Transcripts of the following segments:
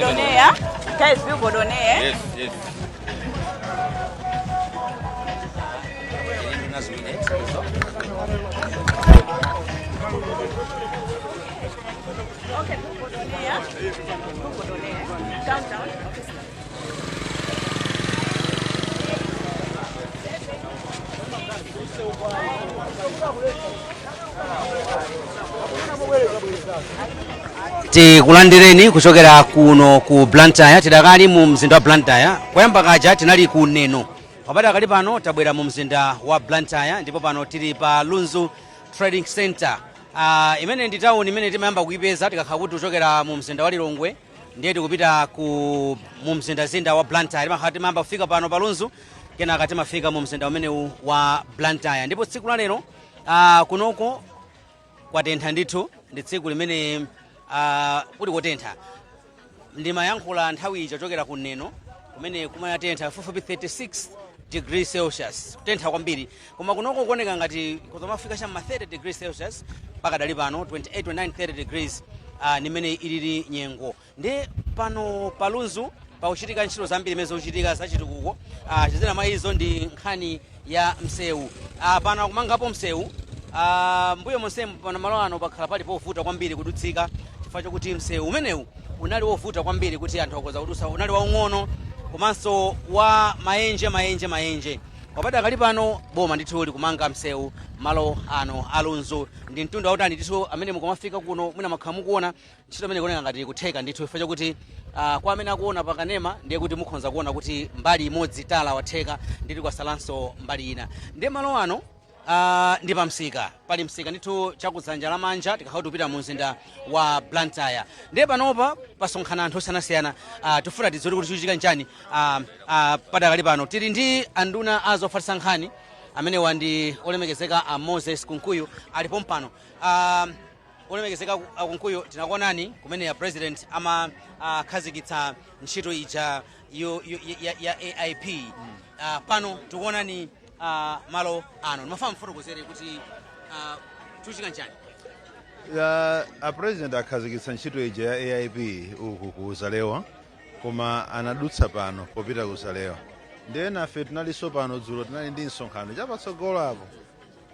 On air. Guys, billboard on air. Yes. Okay, billboard on air. Billboard on air. Countdown. Okay, start. Tikulandireni kuchokera kuno ku Blantyre. Tidakali mu mzinda wa Blantyre. Koyamba kaja tinali ku Neno, papadakali pano tabwera mu mzinda wa Blantyre, ndipo pano tili pa Lunzu Trading Center, imene ndi town imene timayamba kuipeza tikakhala kuti kuchokera mu mzinda wa Lilongwe ndiye tikupita ku mu mzindazinda wa Blantyre. Timakhala timayamba kufika pano pa Lunzu, kenaka timafika mu mzinda umenewu wa Blantyre. Ndipo tsiku la lero kunoko kwatentha ndithu. Ndi tsiku limene kuli kotentha. Ndimayankhula nthawi ija kuchokera ku Neno kumene kumayatentha fupifupi 36 degrees Celsius, kutentha kwambiri, koma kunoko kuoneka ngati kuzamafika cham'ma 30 degrees Celsius pakadali pano, 28, 29, 30 degrees nimene ilili nyengo. Ndi pano palunzu pakuchitika ntchito zambiri imene zikuchitika zachitukuko. Zina mwa izo ndi nkhani ya msewu. Pano akumangapo msewu. Mbuyo monsemu pano malo ano pakhala pali povuta kwambiri kudutsika, chifukwa chokuti msewu umenewu unali wovuta kwambiri kuti anthu akhoza kudutsa, unali waung'ono komanso wa maenje maenje maenje. Papadakali pano boma ndithu likumanga msewu malo ano alunzu. Ndi mtundu wautali ndithu amene mukamafika kuno mwina makhala mukuona ntchito imene ikuoneka ngati kutheka ndithu, chifukwa chokuti kwa amene akuona pakanema ndiye kuti mukhoza kuona kuti mbali imodzi tala watheka, ndithu kwasalanso mbali ina. Ndiye malo ano ndi pamsika, pali msika ndithu chakudzanja lamanja tikakhala kupita mu mzinda wa Blantyre. Ndiye panopa pasonkhana anthu osiyanasiyana. Tifuna tidziwe kuti chikuchitika nchani. Padakali pano tili ndi anduna a zofalitsa nkhani, amenewa ndi olemekezeka a Moses Kunkuyu, alipo mpano. Olemekezeka a Kunkuyu, tinakuonani kumene ya president amakhazikitsa ntchito ija ya AIP. Pano tikuonani malo ano, ndimafuna mfotokozere kuti chikuchitika nchani. Ya, a president akhazikitsa ntchito ija ya AIP uku ku Zalewa, koma anadutsa pano popita ku Zalewa. Ndiye nafe tinalinso pano dzulo, tinali ndi msonkhano chapatsogolo apo.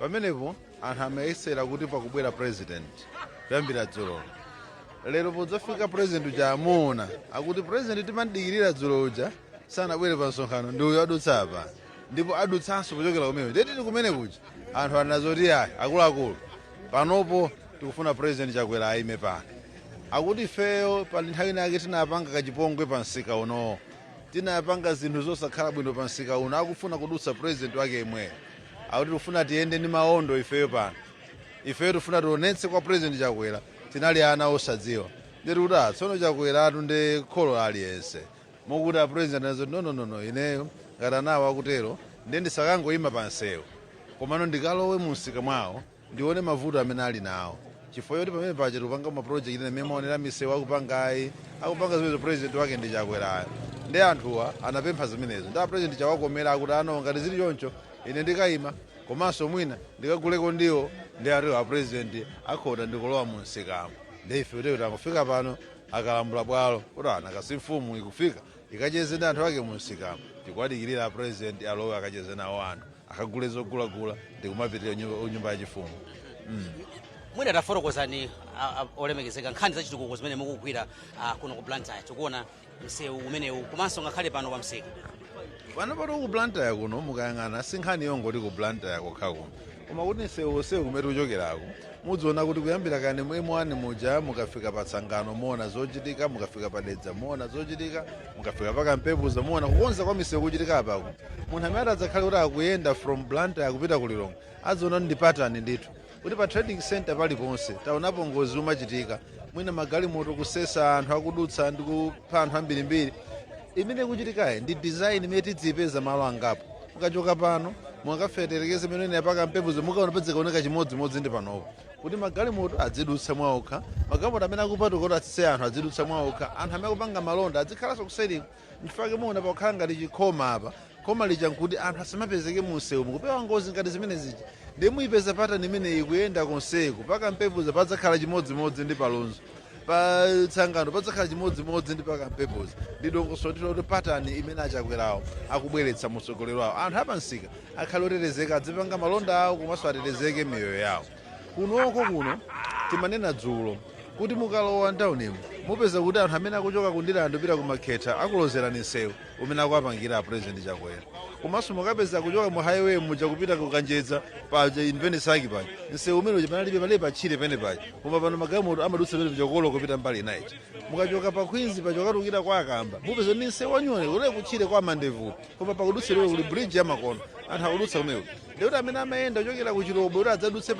Pamenepo anthu amayesera kuti pakubwera president kuyambira dzulo. Lero podzafika president uja amuona, akuti president timandikirira dzulo uja sanabwere pa msonkhano, ndi uyo adutsa apa, ndipo adutsanso kuchokera kumene. Ndiye tili kumene kuja, anthu anazoti ayi, akuluakulu, panopo tikufuna President Chakwera ayime pano. Akuti ifeyo pali nthawi inake tinapanga kachipongwe pa msika unowo, tinapanga zinthu zosakhala bwino pa msika uno. Akufuna kudutsa president wake imweyo, akuti tikufuna tiyende ndi maondo ifeyo pano, ifeyo tifuna tionetse kwa President Chakwera tinali ana osadziwa. Ndeti kuti tsono Chakwera atu ndi kholo aliyense, mokuti a president anazoti, "No, no, no, no, ineyo ngati anawo akutero, ndiye ndisakangoyima pa msewu, komano ndikalowe mu msika mwawo ndione mavuto amene ali nawo," chifukwa choti pamene paja tikupanga ma project ine imene maonera misewu akupangayi, akupanga zimenezo president wake ndi Chakwerayo. Ndi anthuwa anapempha zimenezo, ndi a president chawakomera, akuti ano ngati zili choncho ine ndikayima, komanso mwina ndikaguleko ndiwo. Ndi ati a president akhota ndikulowa mu msikamo. Ndi ife kuti tangofika pano, akalambula bwalo kuti ana kasi mfumu ikufika ikacheze ndi anthu ake mu msikamo. Tikuwadikirira a president alowe akacheze nawo anthu, akagule zogulagula ndikumapitirira nyumba yachifumu. Mwina tafotokozani, olemekezeka, nkhani zachitukuko zimene mukugwira kuno ku Blantyre. Tikuona msewu umenewu komanso ngakhale pano pa msika. Pano pano ku Blantyre kuno mukayang'ana, si nkhani yongoti ku Blantyre kokha kuno, koma kuti msewu onsewu kumene tikuchokerako, mudziona kuti kuyambira kani mu M1 muja, mukafika pa Tsangano muona zochitika, mukafika pa Dedza muona zochitika, mukafika pa Kampepuza muona kukonza kwa misewu kuchitika apako. Munthu amene atadzakhale kuti akuyenda from Blantyre kupita ku Lilongwe adziona ndi pattern ndithu kuti pa trading center paliponse taonapo ngozi umachitika, mwina magalimoto kusesa anthu akudutsa ndi kupha anthu ambirimbiri. Imene kuchitikayi ndi design imene tidziyipeza malo angapo. Mukachoka pano mukafeterekeze imene pa Kampepuza, mukaona padzikaoneka chimodzimodzi ndi panopo, kuti magalimoto adzidutsa mwaokha, magalimoto amene akupatuka kuti atsitse anthu adzidutsa mwaokha, anthu amene akupanga malonda adzikhalanso kuseriko. Nchifukwa muona pakukhala ngati chikhoma apa, khoma lija nkuti anthu asamapezeke munsewu, mukupewa ngozi ngati zimene zija. Ndiye muyipeza pattern imeneyi kuyenda konseku. Pa Kampepuza padzakhala chimodzimodzi ndi palunzu. Pa Tsangano padzakhala chimodzimodzi ndi pa Kampepuzi. Ndi dongosolo ndilo kuti pattern imene Achakwerawo akubweretsa mutsogoleri wawo, anthu apansika akhale otetezeka, adzipanga malonda awo komanso atetezeke miyoyo yawo. Kunoko kuno timanena dzulo kuti mukalowa mtaunimu mupeza kuti anthu amene akuchoka ku Ndirande kupita kumakhetha akulozerani msewu umene akuapangira a President Chakwera. Komanso mukapeza kuchoka mu highway muja kupita kukanjedza paja, Invenisaki paja, msewu umene uja panalibe, panali patchire pene paja, koma pano magalimoto amadutsa pene chokolo kupita mbali inayi. Mukachoka pa Queens paja ukatulukira kwa Akamba, mupeza ndi msewu wanyone ule kutchire kwa Mandevu, koma pakudutsa kuli bridge yamakono, anthu akudutsa kumeko. Ndikuti amene amayenda kuchokera ku Chirobwe kuti adzadutse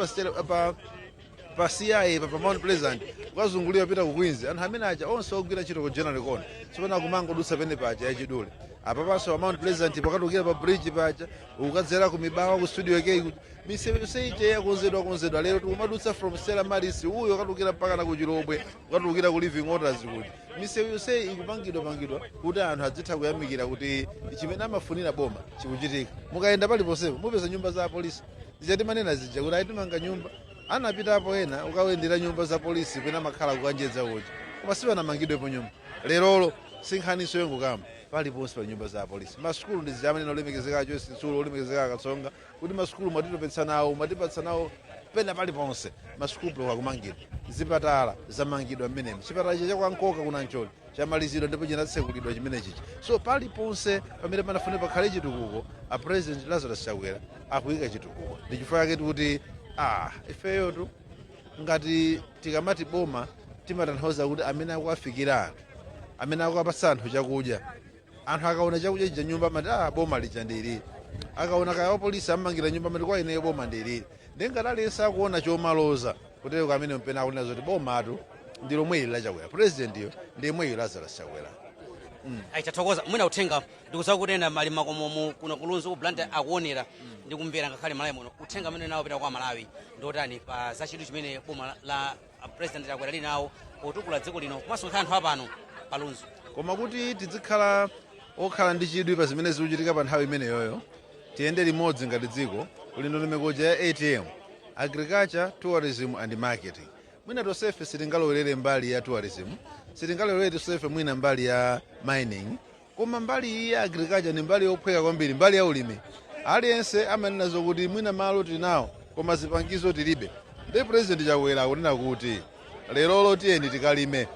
pa CIA pa Mount Pleasant kukazungulira kupita ku Queens, anthu amene aja onse ogwira ntchito ku General Corner tsopano akumanga kudutsa pene paja yachidule. Apapanso pa Mount Pleasant pakatulukira pa bridge paja ukadzera ku Mibawa, ku Studio K, kuti misewu yonse ija yakonzedwa konzedwa. Lero tikumadutsa from Stella Maris uyo ukatulukira mpaka na ku Chirobwe, ukatulukira ku Living Waters, kuti misewu yonseyi ikupangidwa pangidwa kuti anthu adzitha kuyamikira kuti chimene amafunira boma chikuchitika. Mukayenda paliponsepo mupeza nyumba za apolisi zija timanena zija kuti ayitimanga nyumba. Anapitapo ena ukayendera nyumba za polisi pena amakhala kukanjedza kuja, koma sipanamangidwepo nyumba. Lerolo sinkhaniso yongokamba, paliponse pa nyumba za apolisi. Masukulu ndi zija amanena olemekezeka Joyce Chitsulo, olemekezeka Akatsonga, kuti masukulu mwatitopetsa nawo, mwatipatsa nawo pena paliponse masukulu block akumangidwa. Zipatala zamangidwa mmenemo, chipatala ichi chakwankoka kunancholi chamalizidwa ndipo chinatsekulidwa chimene chichi. So paliponse pamene panafuna pakhale chitukuko, a President Lazarus Chakwera akuyika chitukuko. Ndi chifukwa chake tikuti ifeyotu ngati tikamati boma timatanthauza kuti amene akuwafikira anthu, amene akuwapatsa anthu chakudya. Anthu akaona chakudya chija nyumba amati, "Ah, boma lija ndilili." Akaona kaya wapolisi ammangira nyumba amati, "Kwa ineyo boma ndilili." Ndengati aliyense akuona chomaloza kutero kamene mpena akunena zoti bomatu ndi lomwe ili la Chakwera, president yo ndi yemweyo Lazarus Chakwera. Ayi, tathokoza. Mwina uthenga, ndikudziwa kuti ena mali makomomu kuno kulunzu ku Blantyre akuonera ndi kumvera ngakhale Malawi muno, uthenga amene nawo pita kwa Malawi ndiotani pa zachidwi chimene boma la President Chakwera lili nawo potukula dziko lino komanso ngakhale anthu apano palunzu? Koma kuti tizikhala okhala ndi chidwi pa zimene zikuchitika pa nthawi imeneyoyo, tiyende limodzi ngati dziko. Kuli ndondomeko ya ATM, agriculture, tourism and marketing. Mwina tonsefe sitingalowerere mbali ya tourism, sitingalowerere tonsefe mwina mbali ya mining, koma mbali iyi ya agriculture ni mbali yophweka kwambiri. Mbali ya ulimi, aliyense amanena zokuti mwina malo tinawo koma zipangizo tilibe. Ndi President Chakwera akunena kuti lerolo tiyeni tikalime.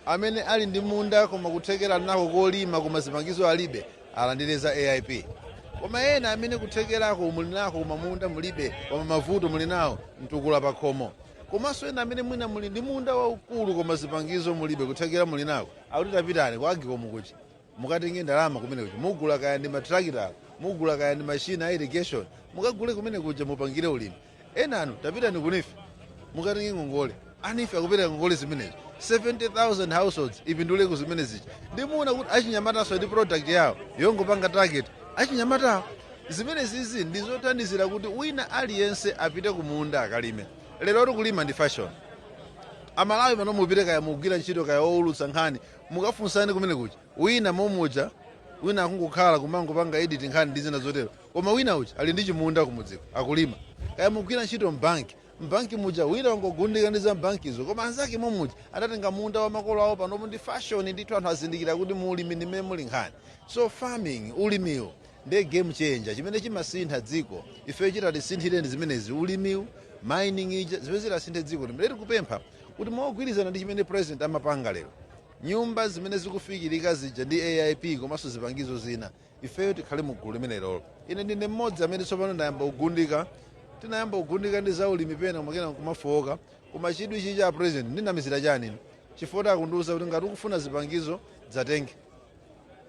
Amene ali ndi munda koma kuthekera nako kolima koma zipangizo alibe, alandire za AIP. Koma ena amene kuthekerako muli nako koma munda mulibe, koma mavuto muli nawo, mtukula pa khomo. Komanso ena amene mwina muli ndi munda waukulu koma zipangizo mulibe, kuthekera muli nako, akuti tapitani kwa AGCOM kuchi mukatenge ndalama kumene kuja, mugula kaya ndi matrakitala, mugula kaya ndi machine a irrigation, mukagule kumene kuja mupangire ulimi. Enanu tapitani ku NEEF mukatenge ngongole. A NEEF akupereka ngongole zimenezo, 70,000 households ipindule ku zimene zija. Ndimuona kuti achinyamataso ndi product yawo yongopanga target achinyamatawo. Zimene zizi ndizothandizira kuti wina aliyense apite kumunda akalime. Lero kulima ndi fashion. Amalawi pano mupite kaya mugwira ntchito kaya owulutsa nkhani, mukafunsani kumene kuja, wina momuja wina akungokhala kumangopanga edit nkhani ndi zina zotero, koma wina uja ali ndi chimunda kumudziko akulima. Kaya mugwira ntchito mbanki, mbanki muja wina wangogundika ndi za mbankizo, koma anzake momuja adatenga munda wa makolo awo. Panopo ndi fashion ndithu, anthu azindikira kuti mulimi ndimene muli nkhani. So farming, ulimiwo ndiye game changer chimene chimasintha dziko. Ife chitatisinthireni zimenezi, ulimiwu, mining ija, zimene zitasinthe dziko. Timene tikupempha kuti mogwirizana ndi chimene President amapanga lero, nyumba zimene zikufikirika zija ndi AIP komanso zipangizo zina, ifeyo tikhale mu gulu limene lolo. Ine ndine mmodzi amene tsopano ndayamba kugundika, tinayamba kugundika ndi zaulimi pena kumakena kumafowoka, koma chidwi ichi cha President ndinamizira chani ine? Chifukwa akundiwuza kuti ngati ukufuna zipangizo dzatenge,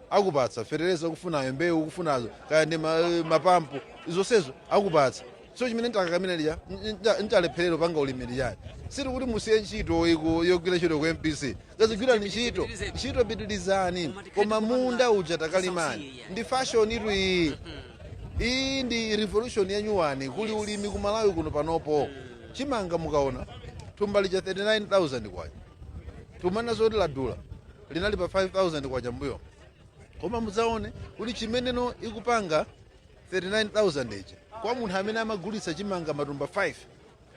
akupatsa fetereza ukufunayo, mbewu ukufunazo, kaya ndi mapampu, zonsezo akupatsa. So chimene ntakakamira lija nchalepherero panga ulimi lijani. Sitikuti musiye ntchito yogwira ntchito ku MBC, kazigwirani ntchito, ntchito pitirizani, koma munda uja takalimani. Ndi fashion itu iyi, iyi ndi revolution ya nyuwani. Kuli ulimi ku Malawi kuno panopo. Chimanga mukaona thumba lija 39,000 kwacha, tumana zoti ladula, linali pa 5000 kwacha mbuyo. Koma mudzaone kuti chimeneno ikupanga 39,000 ija, kwa munthu amene amagulitsa chimanga matumba 5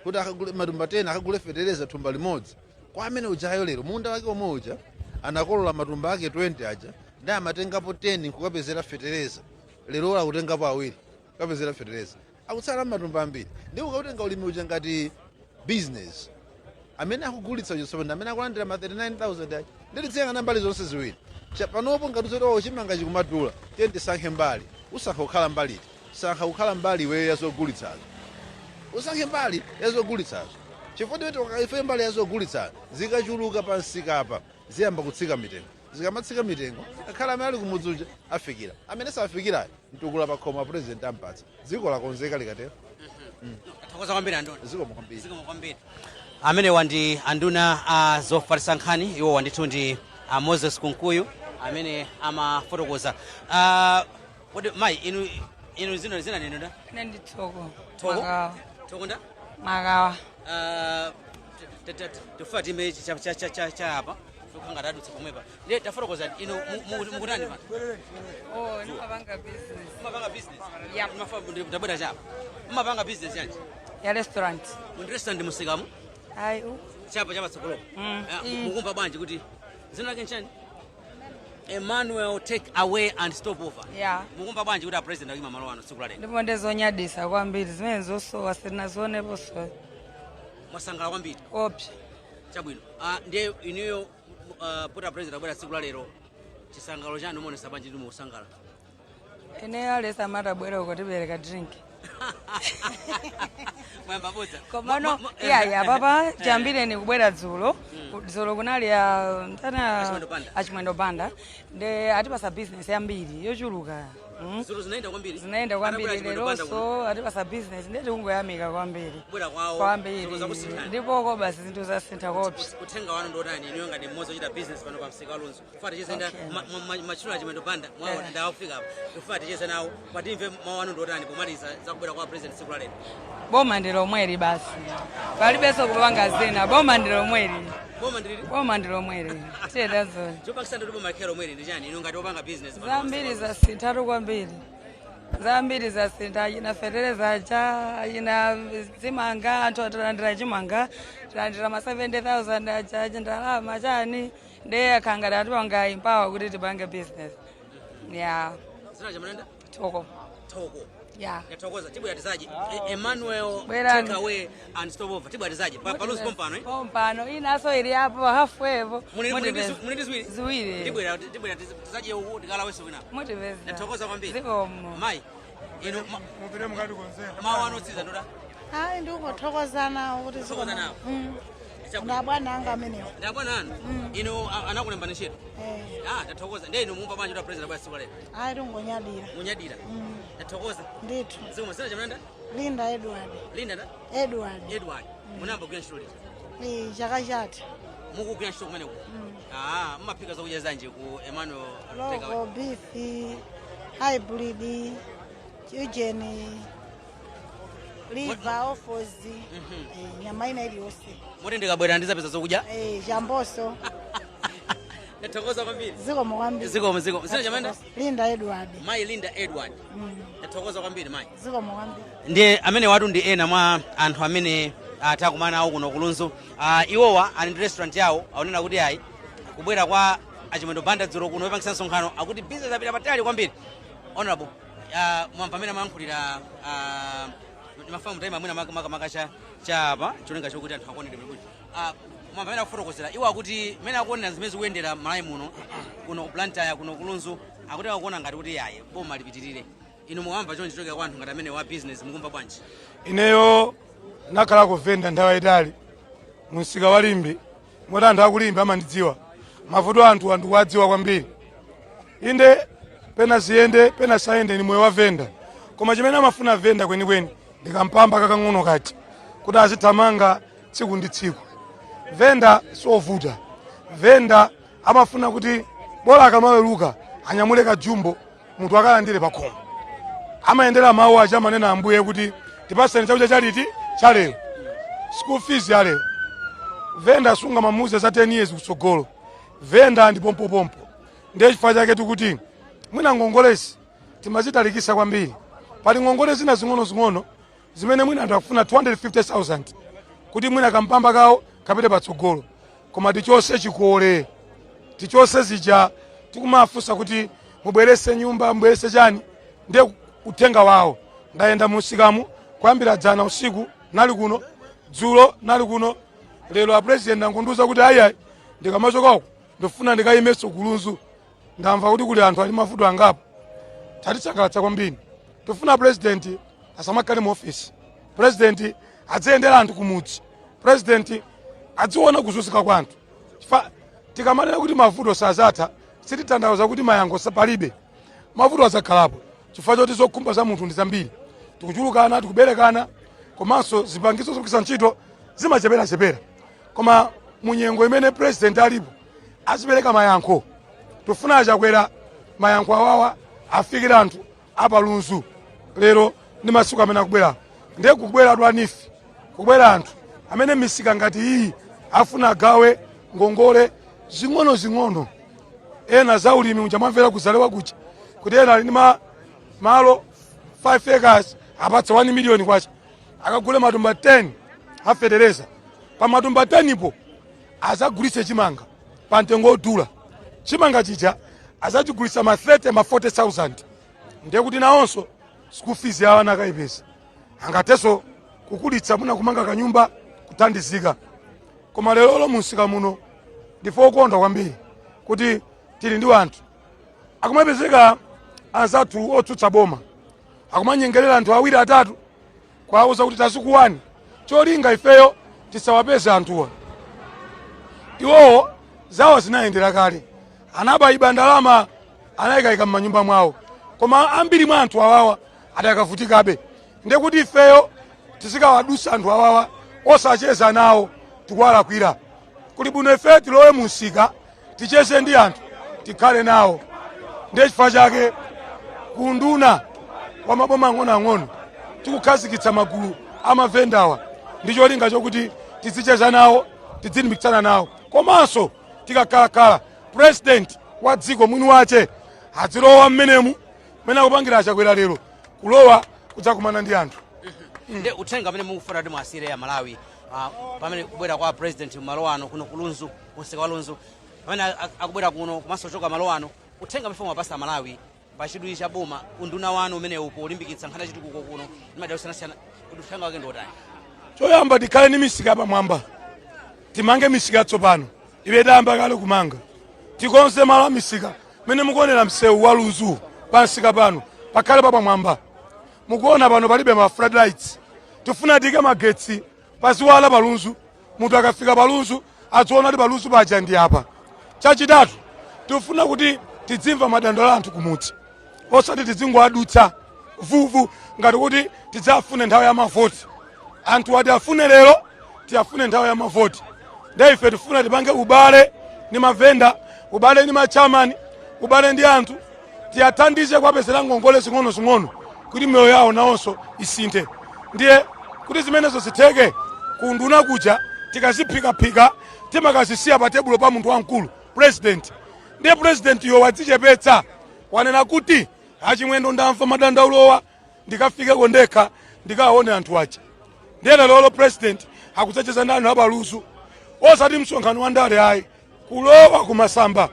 kuti akagule matumba 10, akagule fetereza thumba limodzi. Kwa amene ujayo lero munda wake omwe uja anakolola matumba ake 20 aja, ndi amatengapo 10 nkukapezera fetereza, lero akutengapo awiri kukapezera fetereza, akutsala matumba ambiri. Ndi ukautenga ulimi uja ngati business, amene akugulitsa uja tsopano amene akulandira ma 39,000 aja. Nditiziyang'ana mbali zonse ziwiri. Panopo ngati uzoti chimanga chikumadula, tiye tisankhe mbali. Usankha kukhala mbali iti? Sankha kukhala mbali iweyo yazogulitsazo. Usankhe mbali yazogulitsazo, chifukwa tiweti ife mbali yazogulitsazo zikachuluka pa msikapa ziyamba kutsika mitengo. Zikamatsika mitengo, akhala amene ali kumudzi uja afikira, amene safikirayo mtukula pakhoma president ampatsa. Dziko lakonzeka likatero. Thokoza kwambiri, anduna. Zikomo kwambiri. Zikomo kwambiri. Amenewa ndi anduna a zofalitsa nkhani. Iwowa ndithu ndi a Moses Kunkuyu amene amafotokoza. Kodi mayi, inu zina ninu nda? Ine ndi Thoko. Thoko? Makawa. Thoko nda? Makawa. Tifufa time cha apa tikhanga tadutsa pomwepa. Ndiye tafotokoza, inu mukutani pano? Oh, ndimapanga business. Mumapanga business? Yeah. Tabwera chapa, mumapanga business yanji? Ya restaurant. Mundi restaurant musikamu? Ayi. Chapa chapatsogolopo? Mm. Mukumva bwanji kuti zina lake nchani? Emmanuel Take Away and Stop Over. Yeah. Mukumva bwanji kuti a president akuyima malo ano tsiku la lero? Ndipo ndizonyadisa kwambiri, zimene zosowa sitinazionepo so. Mwasangala kwambiri? Opsa. Chabwino. Ndiye inuyo, pota president abwera tsiku la lero, chisangalo chanu muonesa bwanji ndi mukusangala? Ine alesa amatabwera uko tibereka drink. Mwayamba bodza. Komano iya papa chambire ni kubwera dzulo. Dzulo kunali ya ntana. Achimwendo Banda. Achimwendo Banda, ndi atipasa business yambiri yochuluka. Dzulo zinaenda kwambiri. Zinaenda kwambiri. Atabwera Achimwendo Banda kuno. Leronso atipasa business, ndeti kungoyamika kwambiri. Kubwera kwawo Kwambiri. zinthu zakusinthani. Ndipo ko basi zinthu zasintha kopsa. Uthenga wanu ndotani inuyo ngati mmodzi ochita business pano pa msika wa Lunzu? Kufa ticheze nda machula Achimwendo Banda mwawo ndawafika apa, kufa ticheze nawo patimve mawu anu ndotani pomaliza zakubwera kwa president tsiku la lero. Boma ndi lomweli basi, palibenso kupanga zina, boma ndi lomweli. Boma ndilili? Boma ndi lomweli, tiye tazoni. Chopakisana ndi boma likhale lomweli ndi chani, inu ngati opanga business pano pa Zambiri msika wa Lunzu? zasinthatu kwambiri, zambiri zasintha. Achina fetereza aja, achina zimanga, anthu atilandira chimanga, tilandira ma 70,000 aja, achindalama chani, ndiye akhangati atipanga empower kuti tipange business ya. Zina chamanenda? Thoko. Thoko. Ya. Yathokoza, tibwera tizaje. Emmanuel Bwerani. Take Away and Stop Over, tibwera tizaje pa Lunzu pompano, eh? Pompano, inaso ili apo halfway. Muli ndi ziwiri? Ziwiri. Tibwera tizaje uku tikalawenso kwina. Mutipeza. Ndathokoza kwambiri. Zikomo. Mayi, inu Mupite mukatikonzera. Mawu anu otsiza ndoda? Hayi, ndikungothokoza nawo kuti Kuthokoza nawo. Ndi abwana anga amenewo. Ndi abwana anu? Inu anakulemba ntchito? Eh. Ah, ndathokoza. Ndiye inu mumva bwanji kuti president abwera tsiku la lero? Hayi, tingonyadira. Munyadira? Ndathokoza. Ndithu. Zikomo. Zina chamananda? Linda Edward. Linda nda? Edward. Edward. Munayamba kugwira ntchito liti? Eh, chaka chatha. Mukugwira ntchito kumeneko? Ah, mumaphika zakudya zanji ku Emmanuel Take Away? Local beef, hybrid, ujeni, liver, offals, nyama ina iliyonse. Moti ndikabwera ndizapeza zokudya? Eh, chamboso. Ndathokoza kwambiri. Zikomo kwambiri. Zikomo, zikomo. Zina chamanda? Linda Edward. Mayi Linda Edward, ndathokoza kwambiri, mayi. Zikomo kwambiri. Ndiye amene watu ndi ena mwa anthu amene takumana nawo kuno kulunzu. Iwowa ali ndi restaurant yawo. Aonena kuti ayi, kubwera kwa Achimwendo Banda dzulo kuno yopangisa msonkhano, akuti business apita patali kwambiri. Honorable, mwamva amene amayankhulira mafamu time amwina makamaka cha apa cholinga chokuti anthu akuonere bwino. Mwamva amene akufotokozera iwo, akuti mmene akuonera zimene zikuyendera Malawi muno, kuno ku Blantyre, kuno kulunzu, akuti akuona ngati kuti yayi, boma lipitirire. Inu mukamva chonchi chokera kwa anthu ngati amene wa business, mukumva bwanji? Ineyo nakhala kuvenda nthawi yayitali mumsika wa Limbe, moti anthu akulimbe amandidziwa. Mavuto anthu andikuwadziwa kwambiri. Inde, pena ziyende, pena sayende, ni moyo wa venda. Koma chimene amafuna venda kwenikweni ndikampamba kakang'ono kati kuti azithamanga tsiku ndi tsiku. Venda sovuta, venda amafuna kuti bola akamaweruka anyamule kajumbo, munthu akalandire pakhomo. Amayendera mawu aja amanena Ambuye kuti tipaseni chakudya chaliti chalero, school fees yalero. Venda sunga mamuze za 10 years kutsogolo, venda ndi pompopompo. Ndiye chifukwa chake tikuti mwina ngongolezi timazitalikisa kwambiri. Pali ngongole zina zing'ono-zing'ono zimene mwina anthu akufuna 250,000 kuti mwina kampamba kawo kapite patsogolo. Koma tichose chikole, tichose zija tikumafunsa kuti mubwerese nyumba, mubwerese chani. Ndiye uthenga wawo, ndayenda musikamu kuyambira dzana usiku nali kuno, dzulo nali kuno, lero a president ankundiuza kuti ayiayi, ndikamachokako ndifuna ndikayimenso kulunzu, ndamva kuti kuli anthu ali mavuto angapo. Tatisangalatsa kwambiri. Tifuna president asamakhale mu office, president adziyendera anthu kumudzi, president adziona kuzunzika kwa anthu. Chifukwa tikamanena kuti mavuto sazatha, sititanthauza kuti mayankho palibe. Mavuto adzakhalapo chifukwa choti zokhumba za munthu ndi zambiri, tikuchulukana, tikuberekana, komanso zipangizo zogwiritsa ntchito zimacheperachepera. Koma munyengo imene president alipo azipereka mayankho. Tifuna Achakwera mayankho awawa afikire anthu apalunzu lero ndi masiku amene akubwera. Ndiye kukubwera a NEEF, kubwera anthu amene misika ngati iyi afuna agawe ngongole zing'ono-zing'ono, ena za ulimi uja mwamvera kuzalewa kuja kuti ena ali ndi malo 5 acres, apatse 1 million kwacha akagule matumba 10 afetereza. Pa matumba 10 po azagulitse chimanga pa mtengo wodula. Chimanga chija azachigulitsa ma 30, ma 40,000. Ndiye kuti nawonso school fees yawo ana akayipeza, angathenso kukulitsa muna kumanga kanyumba, kuthandizika. Koma lero munsika muno ndife okondwa kwambiri kuti tili ndi anthu akumapezeka anzathu otsutsa boma akumanyengerera anthu awiri atatu kwauza kuti tazikuwani, cholinga ifeyo tisawapeze anthuwa. Iwowo zawo zinayendera kale, anabayiba ndalama, anayikayika m'manyumba mwawo, koma ambiri mwa anthu awawa adakavutikabe. Ndiye kuti ifeyo tizikawadusa anthu awawa osacheza nawo, tikuwalakwira. Kuli bwino ifeyo tilowe munsika, ticheze ndi anthu, tikhale nawo. Ndiye chifukwa chake kunduna wa maboma ang'onoang'ono tikukhazikitsa magulu amavendawa ndi cholinga chokuti tizicheza nawo, tizilimbikitsana nawo. Komanso tikakhalakhala, president wa dziko mwini wache azilowa mmenemu mmene akupangira Achakwera lero, kulowa kudzakumana ndi anthu. Ndi uthenga amene mukufuna kuti mwasiyire ya Malawi pamene kubwera kwa president malo ano kuno kulunzu, kumsika wa Lunzu, pamene akubwera kuno komanso kuchoka malo ano, uthenga amene mwapasa Malawi pa chidwi cha boma, unduna wanu umene upo ulimbikitsa nkhani yachitukuko kuno ndi madera osiyanasiyana, kuti uthenga wake ndi otani? Choyamba, tikhale ndi misika pamwamba, timange misika yatsopano ibe tayamba kale kumanga, tikonze malo a misika. Mene mukuonera msewu wa Lunzu pansika pano pakhale papamwamba. Mukuona pano palibe ma floodlights, tifuna tike magetsi paziwala palunzu, munthu akafika palunzu adziona kuti palunzu paja ndi apa. Chachitatu, tifuna kuti tidzimva madandaulo a anthu kumudzi, osati tidzingoadutsa vuvu ngati kuti tidzafune nthawi ya mavoti. Anthu ati afune lero, tiyafune nthawi ya mavoti. Ndiye ife tifuna tipange ubale ndi mavenda, ubale ndi machamani, ubale ndi anthu, tiyathandize kuwapezera ngongole zing'ono-zing'ono kuti miyoyo yawo nawonso isinthe. Ndiye kuti zimenezo zitheke, kunduna kuja tikaziphikaphika timakazisiya pa tebulo pa munthu wamkulu, president. Ndiye president yo wadzichepetsa, wanena kuti, "Achimwendo, ndamva madandaulowa, ndikafikeko ndekha ndikaone anthu aja." Ndiye lero president akudzacheza ndi anthu apaluzu, osati msonkhano wa ndale ayi, kulowa kumasamba,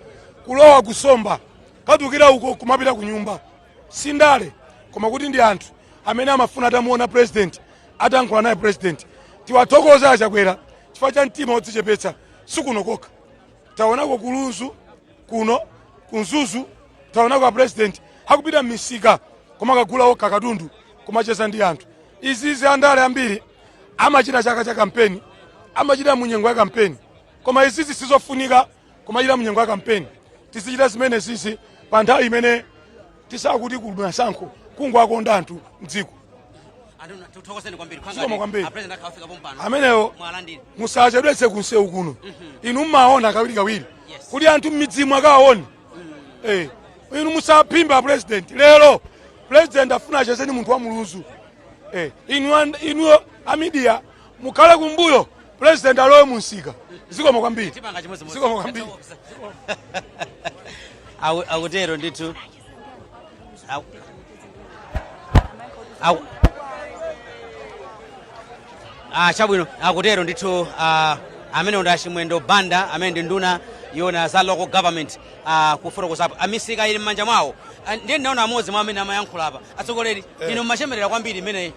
kulowa kusomba, katukira uko kumapita ku nyumba. Si ndale, koma kuti ndi anthu amene amafuna atamuona president, atankhula naye president. Tiwathokoza Achakwera chifukwa cha mtima wodzichepetsa. Sikuno kokha, taonako kulunzu kuno, kunzuzu taonako a president akupita m'misika koma akagula okha katundu, kumacheza ndi anthu. Izizi andale ambiri amachita chaka cha kampeni, amachita munyengo ya kampeni, koma izizi sizofunika kumachita munyengo ya kampeni. Tizichita zimene zizi pa nthawi imene tisakuti kuli masankho, kungoakonda anthu mdziko. Anthu tikuthokozeni kwambiri. Zikomo kwambiri. A president akafika pompano. Amenewo mwalandire. Musachedwetse kunsewu kuno, inu mmaona kawirikawiri kuli anthu m'midzimu akawaone. Inu musaphimba president. Lero president afuna achezeni munthu wa mulunzu. Inu a media mukhale kumbuyo, president alowe munsika. Zikomo kwambiri. Tipanga chimodzimodzi. Zikomo kwambiri. Akutero ndithu. Chabwino, akutero ndithu. Amene ndi Achimwendo Banda, amene ndi nduna yona za local government, kufotokozapo amisika ili m'manja mwawo. Ndiye ndinaona amodzi mwa amene amayankhula apa. Atsogoleri, inu mmachemerera kwambiri imene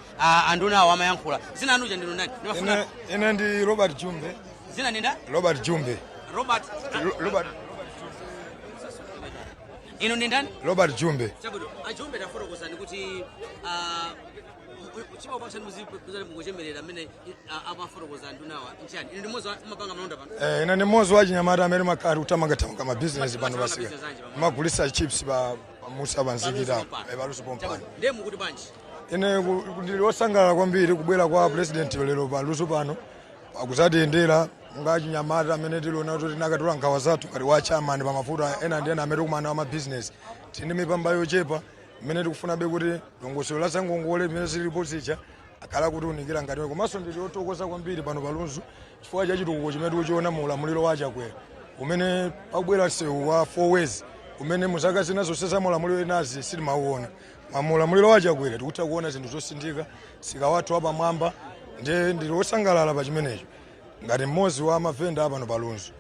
anduna awo amayankhula. Zina anuja ndinu ndani? Ndimafuna Ine ndi Robert Jumbe. Zina ndinda? Robert Jumbe. Robert Robert. Inu ndi ndani? Robert Jumbe. Chabwino, Ajumbe, tafotokozani kuti chimapasani muzipuzani mukuchemerera amene amafotokoza ndunawa nchani? Inu ndi mmodzi mumapanga malonda pano? Eh, ine ndi mmodzi wa chinyamata amene makhala kutamangathamanga mabizinesi pano Mapanga pasika. business anji pano? Magulisa chips pa pamusa panzikita. Paluso pompano. Eh, paluso pompano. Chabwino, ndiye mukuti bwanji? Ine ndili wosangalala kwambiri kubwera kwa president lero paluso pano akuzatiyendera nga chinyamata amene tiliona kuti tinakatula nkhawa zathu ngati wa chairman pa mafuta ena ndi ena amene tikumana wa mabizinesi, tili ndi mipamba yochepa imene tikufunabe kuti dongosolo la zangongole limene zilipo zija akhala kuti unikira ngati. Komanso ndili othokoza kwambiri pano palunzu chifukwa cha chitukuko chimene tikuchiona mu ulamuliro wa Chakwera, umene pakubwera msewu wa four ways, umene muzaka zina zonse za mulamuliro enazi sitimauona. Mulamuliro wa Chakwera tikutha kuona zinthu zosindika, msika wathu wapamwamba. Ndiye ndili wosangalala pa chimenecho ngati mmodzi wa mavenda apano palunzu.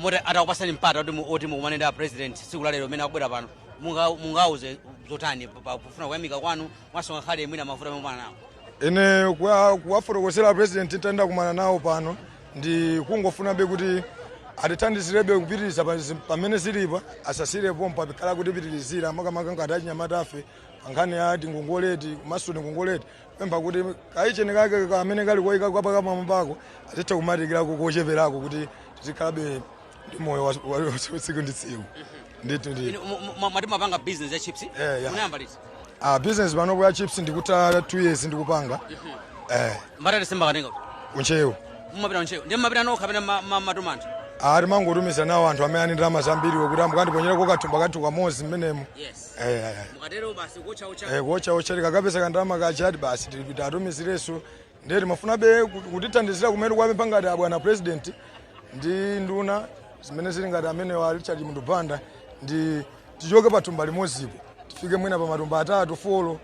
Moti atakupasani mpata oti mukumane ndi a president tsiku la lero amene akubwera pano, mungauze zotani pofuna kuyamika kwanu mwaso ngakhale mwina mavuto amene mukumana nawo? Ine kuwafotokozera president ntanda kumana nawo pano ndi kungofunabe kuti atithandizirebe kupitiriza pamene zilipa, asasire pompa, pikhala kutipitirizira, makamaka ngati achinyamata afe pa nkhani ya tingongoleti, komanso tingongoleti pempha kuti kaichene kake kamene kali koyika kwapakapamwambako azitha kumatikirako kocheperako kuti tizikhalabe ndi moyo wa tsiku ndi tsiku ndithu ndithu. Inu mwati mapanga business ya chips? Eh, yeah. Munayamba liti? Ah, business panopo ya chips ndikuta 2 years ndikupanga, eh. Mbatata simbakatenga kuti? Kuntcheu. Mumapita kuntcheu? Ndiye mumapita nokha kapena matuma anthu? Ari mangotumiza nawo anthu amene ani ndalama zambiri kuti ambukandiponyerako kathumba kathu kamodzi mmenemo. Eh. Mukatero basi kuotcha? Eh, kuotcha otcha, tikakapeza kandalama kachati basi tatumizireso. Ndiye timafunabe kutithandizira kumene kwapempha ngati abwana president ndi nduna zimene zili ngati amene wa Richard Chimwendo Banda, ndi tichoke pa thumba limodzipo tifike mwina pa matumba atatu, four,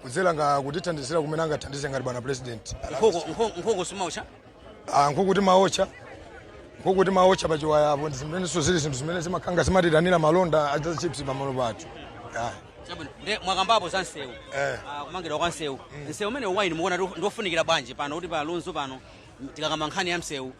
kudzera nga kutithandizira kumene angathandize ngati bwana president. Nkhuku simaotcha? Ah, nkhuku timaotcha, nkhuku timaotcha pachiwayapo. Ndi zimenenso zili zinthu zimene zimakhanga zimatitanira malonda a chips pamalo pathu. Ah. Chabwino, ndiye mwakambapo za msewu. Eh. Kumangidwa kwa msewu, msewu umene waini mukuona ndiofunikira bwanji pano kuti pa Lunzu pano tikakamba nkhani ya msewu,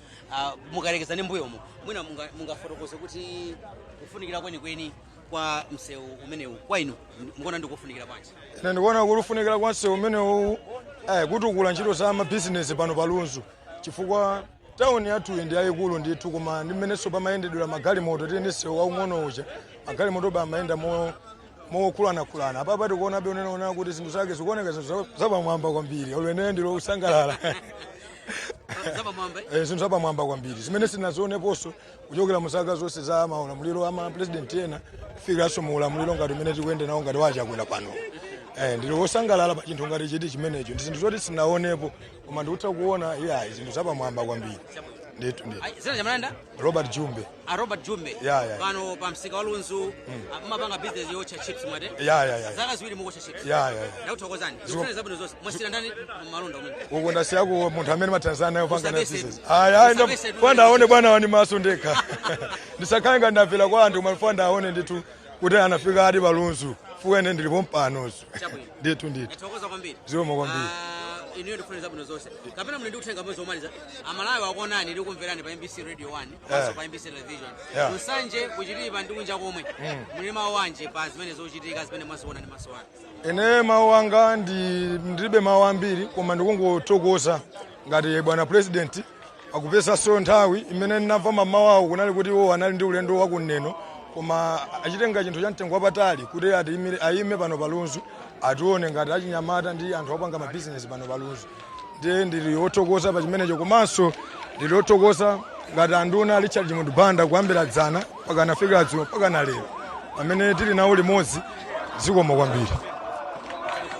mukalekeza ndi mbuyomo, mwina mungafotokoze kuti kufunikira kwenikweni kwa msewu umenewu kwa inu mukuona ndikufunikira bwanji? Ine ndikuona kuti ufunikira kwa msewu umenewu, kutukula ntchito za mabizinesi pano palunzu, chifukwa tawuni yathu ndi yayikulu ndithu, koma ndi mmenenso pamayendedwera magalimoto, tili ndi msewu waung'ono uja, magalimoto ba amayenda mokhulanakhulana. Apapa tikuonabe unenaona kuti zinthu zake zikuoneka zinthu zapamwamba kwambiri. Ulene ndilo usangalala. Zapamwamba, eh? Eh, zinthu zapamwamba kwambiri zimene sinazioneponso kuchokera mu zaka zonse za maulamuliro ama president ena kufikiranso mu ulamuliro ngati umene tikuyenda nawo ngati wachakwera pano. Eh, ndili wosangalala pa chinthu ngati chiti chimenecho. Ndi zinthu zoti sinaonepo, koma ndikutha kuona iya zinthu zapamwamba kwambiri ndithu ndithu. Ayi, zina chamalanda? Robert Jumbe. A Robert Jumbe. Yeah. Pano pa msika wa Lunzu, mumapanga business yotcha chips mwate? Ya. Zaka 2 mukuotcha chips? Ya. Ndakuthokozani, ndikufuna zabwino zonse. Mwasira ndani malonda umene? Uko ndasiyako munthu amene mathanzana nayo panga na Usabese. business. Ayi ayi. Usabese. Funa ndaone bwana wani maso ndekha, ndisakhale ngati ndamvera kwa anthu, koma funa ndaone ndithu kuti anafika ati palunzu fuka ine ndilipo mpanoso. Chabwino. Ndithu ndithu. Ndathokoza kwambiri. Zikomo kwambiri. Ah, inuyo ndikufuna zabwino zonse. Kapena muli ndi uthenga umodzi womaliza? Amalawi akuonani ndi kumverani pa MBC Radio 1 komanso pa MBC Television. Nsanje, kuchitipa ndi kunja komwe, muli mawu anji pa zimene zochitika zimene mwaziona ndi maso anu? Ine mawu anga ndilibe mawu ambiri, koma ndikungothokoza ngati bwana president akupezanso nthawi imene ndinamva mamawu awo kunali kuti iwo anali ndi ulendo wakuneno, koma achitenga chinthu cha mtengo wapatali kuti ayime pano palunzu atione ngati achinyamata ndi anthu opanga mabizinesi pano palunzu. Ndiye ndili wothokoza pa chimenecho, komanso ndili wothokoza ngati anduna Richard Chimwendo Banda kuyambira dzana mpaka nafika dzulo mpaka na lero pamene tili nawo limodzi. Zikomo kwambiri.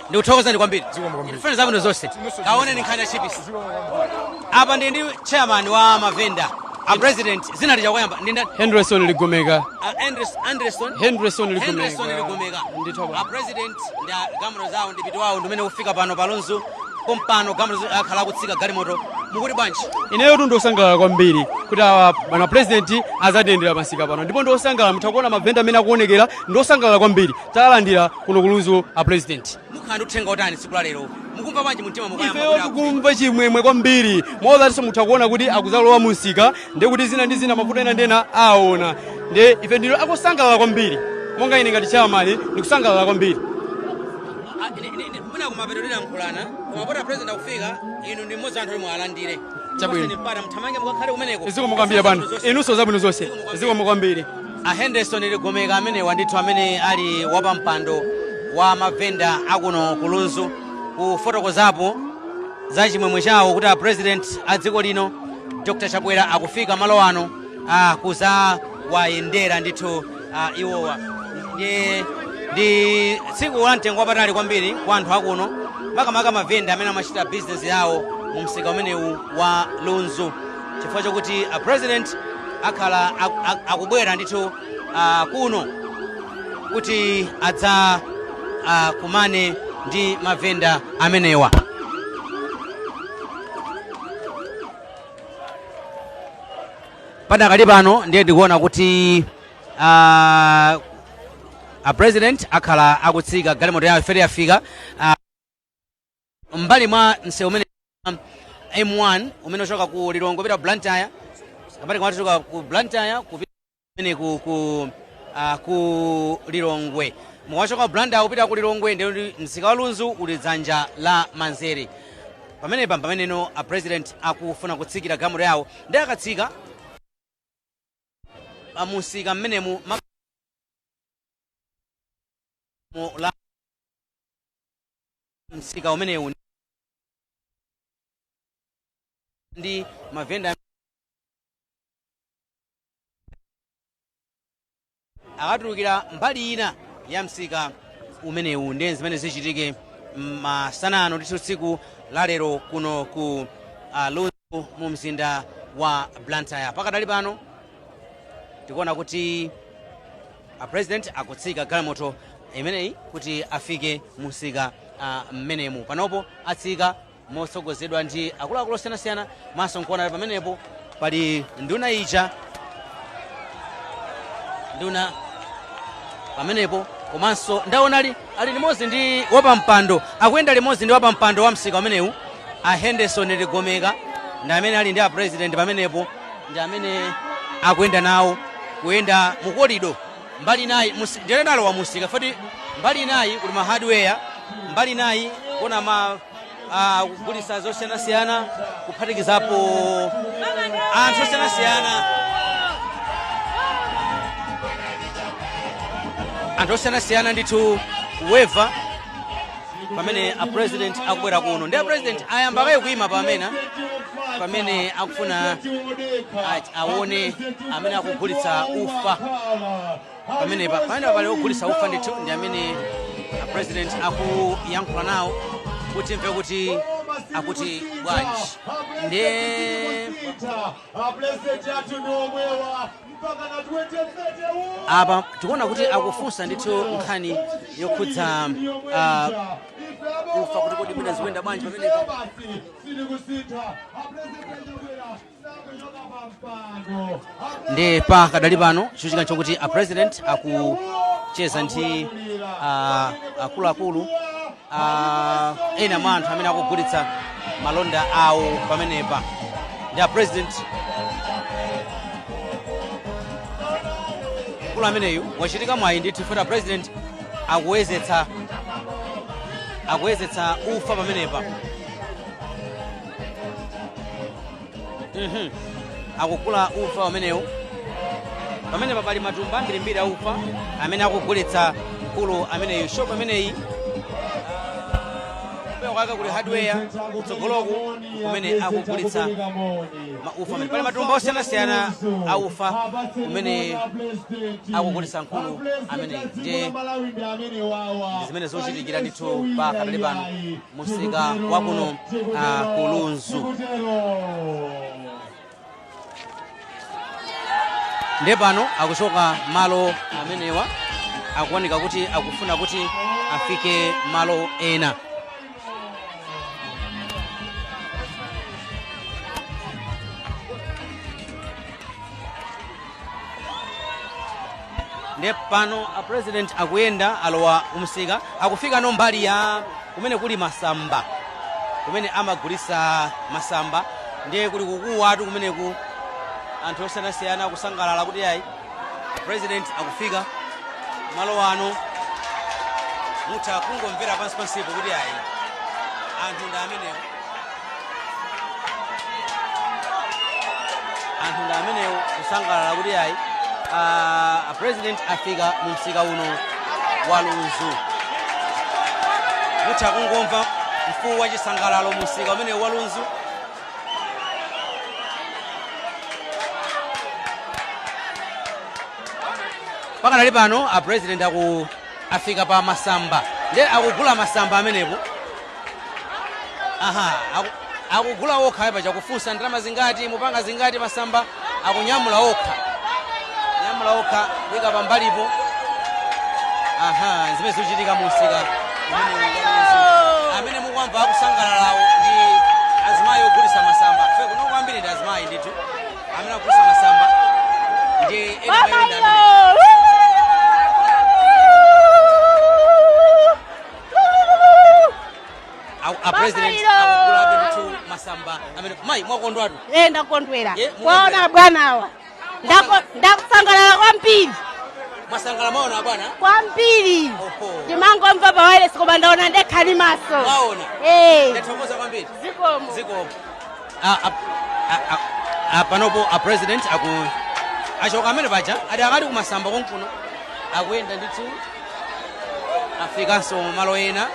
Ndikuthokozani kwambiri. Zikomo kwambiri. Ndikufuna zabwino zonse. Kaoneni nkhani ya chips. Apa ndi chairman wa mavenda, a president. Zina lichakoyamba ndi ndani? Henderson Ligomeka. Anderson. Henderson Ligomeka. Henderson Ligomeka. Ndithu bwana. A president ndi galimoto zawo ndi piti wawo ndimene kufika pano palunzu pompano, galimoto akhala akutsika galimoto. Mukuti bwanji? Ineyo tu ndiosangalala kwambiri kuti awa bwana president azatiyendera pamsika pano, ndipo ndiosangalala, mutha kuona mavenda amene akuonekera, ndiosangalala kwambiri. Talandira kuno ku Lunzu a president. Mukhala ndi uthenga otani tsiku la lero? Mukumva bwanji mumtima mukayamba Ifeyo kuti akufika? Tikumva chimwemwe kwambiri, mozatinso mutha kuona kuti akuzalowa mumsika, ndiye kuti zina ndi zina, mavuto ena ndi ena aona. Ndiye ife ndilo akusangalala kwambiri, monga ine ngati chairman ndikusangalala kwambiri. Ah, mwina kumapeto tilankhulana, koma pota president akufika, inu ndi mmodzi wa anthu omwe alandire. Chabwino. Paseni mpata, mthamange mukakhale kumeneko. Zikomo kwambiri bwana, inunso zabwino zonse, zikomo kwambiri. A Henderson Ligomeka amenewa ndithu, amene ali wapampando wa mavenda akuno ku Lunzu, kufotokozapo za chimwemwe chawo kuti a president a dziko lino Dr Chakwera akufika malo ano kuzawayendera ndithu iwowa. Ndi tsiku la mtengo wapatali kwambiri kwa anthu akuno, makamaka mavenda amene amachita bizinesi yawo mu msika umenewu wa Lunzu, chifukwa chokuti a president akhala akubwera ndithu kuno kuti adza kumane ndi mavenda amenewa. Padakali pano ndiye ndikuona kuti a president akhala akutsika galimoto yawo, ifere yafika mbali mwa msewu umene M1 umene uchoka ku Lilongwe kupita ku Blantyre, kapati kumati kuchoka ku Blantyre kupita kumene ku Lilongwe. Mukachoka ku Blantyre kupita ku Lilongwe, ndiye kuti msika wa Lunzu uli dzanja la manzere. Pamenepa pameneno a president akufuna kutsikira galimoto yawo, ndi akatsika pamusika mmenemu la msika umenewu ndi mavenda akatulukira mbali ina ya msika umenewu. Ndiye zimene zichitike masana ano ndithu, tsiku la lero kuno ku Lunzu mu mzinda wa Blantyre. Pakadali pano tikuona kuti a president akutsika galimoto imeneyi kuti afike mumsika mmenemu. Panopo atsika motsogozedwa ndi akuluakulu osiyanasiyana, maso nkuona pamenepo pali nduna ija, nduna pamenepo, komanso ndaona ali limodzi ndi wapampando, akuyenda limodzi ndi wapampando wa msika umenewu, a Henderson Ligomeka, ndi amene ali ndi a president pamenepo, ndi amene akuyenda nawo, kuyenda mu korido mbali inayi. Ndiye nalowa musika foti mbali inayi kuli ma hardware, mbali inayi kuna ma kugulitsa zosiyanasiyana, kuphatikizapo anthu osiyanasiyana, anthu osiyanasiyana ndithu kuweva pamene a president akubwera kuno. Ndi a president ayamba kaye kuyima pamene akufuna aone amene akugulitsa ufa pamenepa. Pamenepa pali ogulitsa ufa ndithu, ndi amene a president akuyankhula nawo kuti mve kuti akuti bwanji. Ndiye apa tikuona kuti akufunsa ndithu nkhani yokhudza ufa, kuti kodi mwina zikuyenda bwanji pamenepa. Ndi pakadali pano chochitika nchokuti a president akucheza ndi akuluakulu, ena mwa anthu amene akugulitsa malonda awo pamenepa. Ndi a president, mkulu ameneyu wachitika mwayi ndithu, fota president akuyezetsa ufa pamenepa. Akugula ufa umenewu. Pamenepa pali matumba ambirimbiri a ufa amene akugulitsa mkulu ameneyu. Shop ameneyi, kumbuyo kwake kuli hardware, kutsogoloku kumene akugulitsa maufa amene pali matumba osiyanasiyana a ufa kumene akugulitsa mkulu ameneyi. Ndiye ndi zimene zochitikira ndithu pa kadali pano musika wakuno ku Lunzu. Ndiye pano akuchoka malo amenewa, akuoneka kuti akufuna kuti afike malo ena. Ndiye pano a president akuyenda, alowa kumsika, akufika no mbali ya kumene kuli masamba, kumene amagulisa masamba. Ndiye kuli kukuwatu kumeneku, anthu osiyanasiyana akusangalala kuti ayi, president akufika malo ano. Mutha kungomvera pansi pansipo kuti ayi, anthu ndi amenewo, anthu ndi amenewo kusangalala kuti ayi, a president afika mu msika uno wa Lunzu. Mutha kungomva mfuwu wa chisangalalo mu msika umenewu wa Lunzu. Pakanali pano a president aku afika pa masamba, ndiye akugula masamba amenepo. Aha, akugula okha paja, kufunsa ndalama zingati, mupanga zingati masamba. Akunyamula okha, nyamula okha kuyika pambalipo. Aha, zimene zikuchitika mu msika umenewu. Amene mukwamva akusangalalawo ndi azimayi ogulisa masamba. Fe kuno kwambiri ndi azimayi ndithu amene akugulisa masamba, ndi ena mayenda amene a president akugulabe ndithu masamba amene. Mayi, mwakondwatu? Eh, ndakondwera. Ye, Kwaona bwanawa. Ndakusangalala kwambiri. Mwasangala mwaona bwana? Kwambiri. Oho. Ndimangomva pa wireless, koma ndaona ndekha ndi maso. Mwaona? Eh. Ndathokoza kwambiri. Zikomo. Zikomo. Panopo a president aku achoka amene paja adi akali kumasamba konkuno, akuyenda ndithu, afikanso malo ena.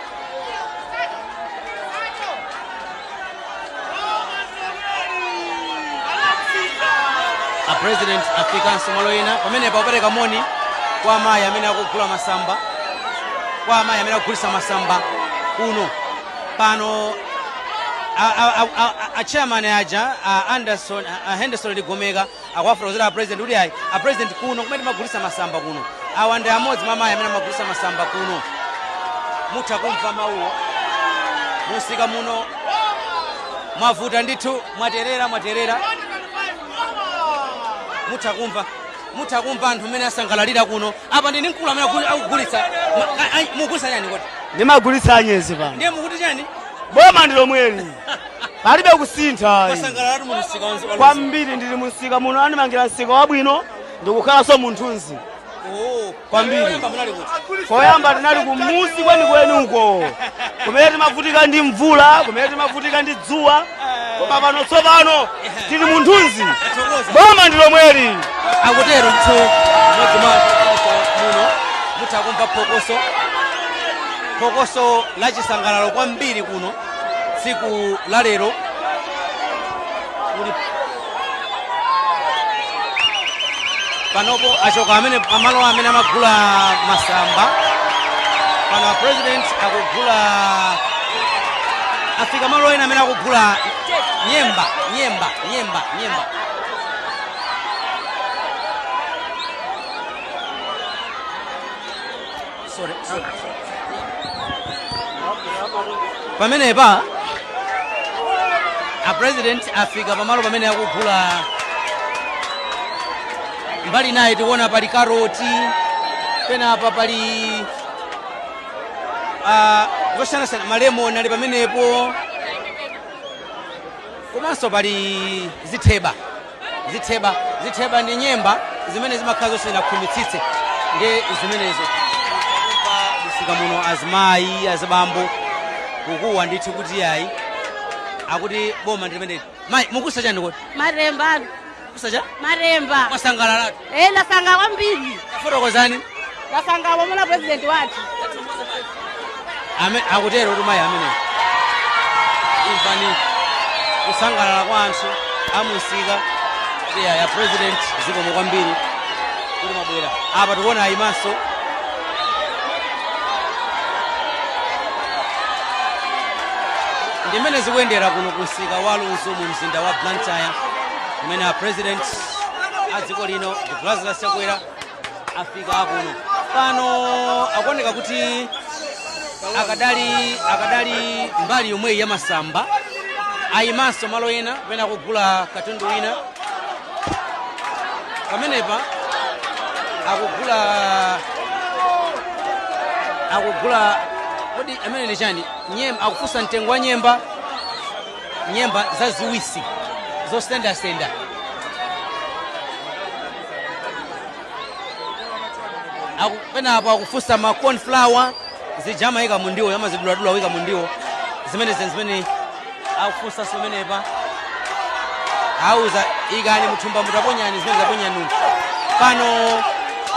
A president afikanso malo ena pamenepa, akupereka moni kwa amayi amene akugula masamba, kwa amayi amene akugulisa masamba kuno. Pano a chairman aja, a Anderson, a Henderson Ligomeka, akuwafotokozera a president kuti ayi, a president, kuno kumene timagulisa masamba kuno, awa ndi amodzi mwa amayi amene amagulisa masamba kuno. Mutha kumva mawuwo. Musika muno mwavuta ndithu, mwaterera, mwaterera. Mutha kumva, mutha kumva anthu mmene asangalalira kuno. Apa ndini mkulu amene akugulitsa. Mugulitsa chani kodi? Ndimagulitsa anyezi pano. Ndiye mukuti chani? Boma ndi lomweli, palibe kusintha. Mwasangalalatu mu msika wanzi? Kwambiri. Ndili mumsika muno, andimangira msika wabwino, ndikukhalanso munthunzi. Oh, Kwambiri. Koyamba munali kuti? Koyamba tinali kumusi kwenikweni uko, kumene timavutika ndi mvula, kumene timavutika ndi dzuwa, koma pano tsopano tili munthunzi. Tathokoza. Boma ndi lomweli. Akutero ndithu mmodzi mwa anthu ogulitsa muno. Mutha kumva phokoso, phokoso la chisangalalo kwambiri kuno tsiku la lero. Kuli panopo achoka amene pamalo amene amagula masamba. Pano a president akugula, afika malo ena amene akugula nyemba, nyemba, nyemba, nyemba. Sorry, sorry. Pamenepa a president afika pamalo pamene akugula. Mbali naye tikuona pali karoti, penapa pali zosiyanasiyana, malemoni ali pamenepo, komanso pali zitheba. Zitheba, zitheba ndi nyemba zimene zimakhala zosanakhwimitsitse, ndi zimenezo. Msika muno azimayi, azibambo kukuwa ndithu kuti ayi, akuti boma ndi limeneli. Mayi, mukusa chani kodi? Matemba. Kusa cha? Matemba. Mwasangalalatu? Eh, ndasanga kwambiri. Fotokozani. Ndasanga pomona president wathu. Akutero kuti mayi amene, imvani kusangalala kwa anthu amusika kuti ya president, zikomo kwambiri kuti mwabwera. Apa tikuona ayimanso. Ndimene zikuyendera kuno kumsika wa Lunzu mu mzinda wa Blantyre, kumene a president a dziko lino, Lazarus Chakwera, afika kuno. Pano akuoneka kuti akadali mbali yomweyi ya masamba, ayimanso malo ena pamene akugula katundu wina. Pamenepa Akugula, akugula. Kodi amene ndi chani? Nyemba. Akufunsa mtengo wa nyemba, nyemba zaziwisi zosendasenda. Penapo akufunsa ma cornflour zija amayika mu ndiwo, amaziduladula kuyika mu ndiwo zimene zimene akufunsa pamenepa. Auza ikani muthumba, mutaponyani zimene zaponyani pano.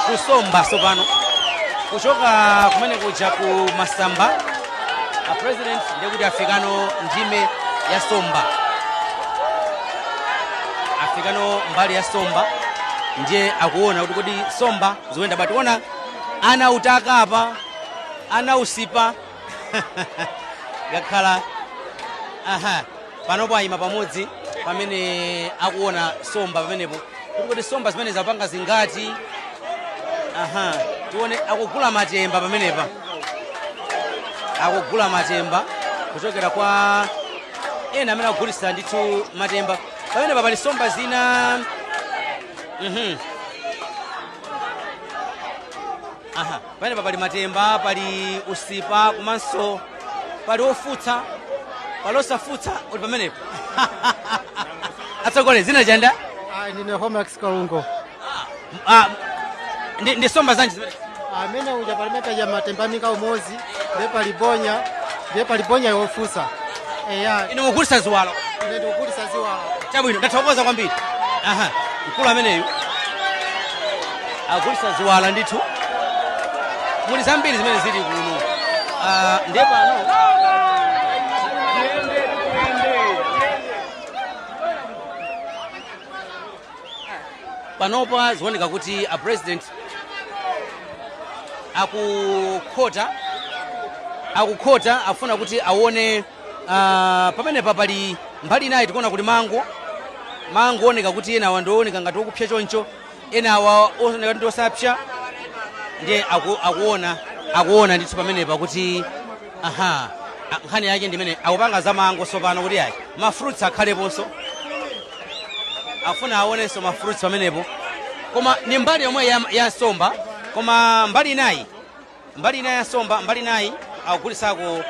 Kusomba sopano, kuchoka kumene kuja ku masamba a president, ndekuti afikano ndime ya somba, afikano mbali ya somba, ndiye akuona kuti kodi somba zikuyenda bwanji. Ona ana utaka apa, ana usipa ngakhala. Aha, panopo ayima pamodzi pamene akuona somba pamenepo kuti kodi somba zimene zapanga zingati. Aha, tione akugula matemba pamenepa, akugula matemba kuchokera kwa ena amene akugulitsa ndithu matemba. Pamenepa pali somba zina. Aha, pamenepa pali matemba, pali usipa, komanso pali ofutsa, pali osafutsa uli pamenepo. Atsogole, zina chanda? Ah, ndine Homax Kalungo. Ah, ndi somba zanji zimene? Amene uja pali mekaja matemba minga umozi, ndiye pali bonya, ndiye pali bonya yofusa. Eya. Inu mugulitsa ziwalo? Ine ndikugulitsa ziwalo. Chabwino, ndathokoza kwambiri. Aha, mkulu ameneyu agulitsa ziwala ndithu. Muli zambiri zimene zili kuno. Ah, ndiye pano panopa zioneka kuti a president akukhota, akukhota, afuna kuti aone. Pamenepa pali mbali inayi, tikuona kuli mango. Mango oneka kuti ena awa ndiooneka ngati okupsa choncho, ena awa oneka ndi osapsa. Ndiye akuona, akuona ndithu pamenepa kuti aha, nkhani yake ndimene akupanga za mango sopano, kuti ayi, ma fruits akhaleponso, afuna aonenso ma fruits pamenepo. Koma ni mbali yomwe ya nsomba, koma mbali inayi, mbali inayi ya nsomba, mbali inayi akugulisako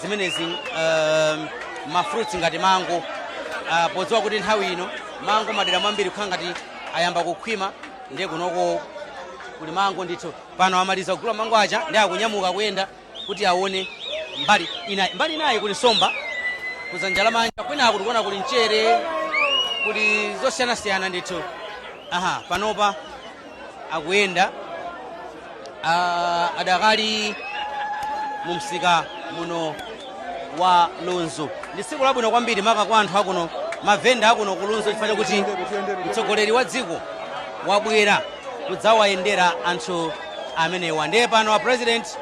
zimenezi, ma fruits ngati mango, podziwa kuti nthawi ino mango madera mwambiri kukhala ngati ayamba kukhwima. Ndiye kunoko kuli mango ndithu. Pano amaliza kugula mango aja, ndi akunyamuka kuyenda kuti aone mbali inayi. Mbali inayi kuli nsomba kudzanja lamanja, kwinaku tikuona kuli mchere, kuli zosiyanasiyana ndithu. Aha, panopa akuyenda, adakali mu msika muno wa Lunzu. Ndi tsiku labwino kwambiri maka kwa anthu akuno, mavenda akuno ku Lunzu, chifukwa chakuti mtsogoleri wa dziko wabwera kudzawayendera anthu amenewa. Ndiye pano a president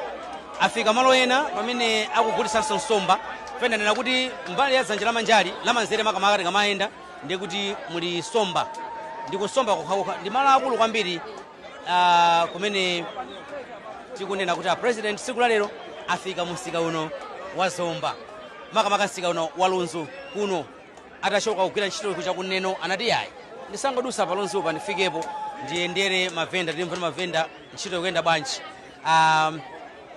afika malo ena pamene akugulisanso nsomba. Fendanena kuti mbali ya dzanja lamanjali, lamanzere makamaka, tikamayenda ndiye kuti muli nsomba, ndi kunsomba kokhakokha. Ndi malo akulu kwambiri, kumene tikunena kuti a president tsiku la lero afika mu msika uno wa Zomba, makamaka msika uno wa Lunzu kuno. Atachoka kugwira ntchito kucha kuneno, anati yayi, ndisangodusa pa Lunzupa, ndifikepo ndiyendere mavenda, ndimve mavenda ntchito ikuyenda bwanji.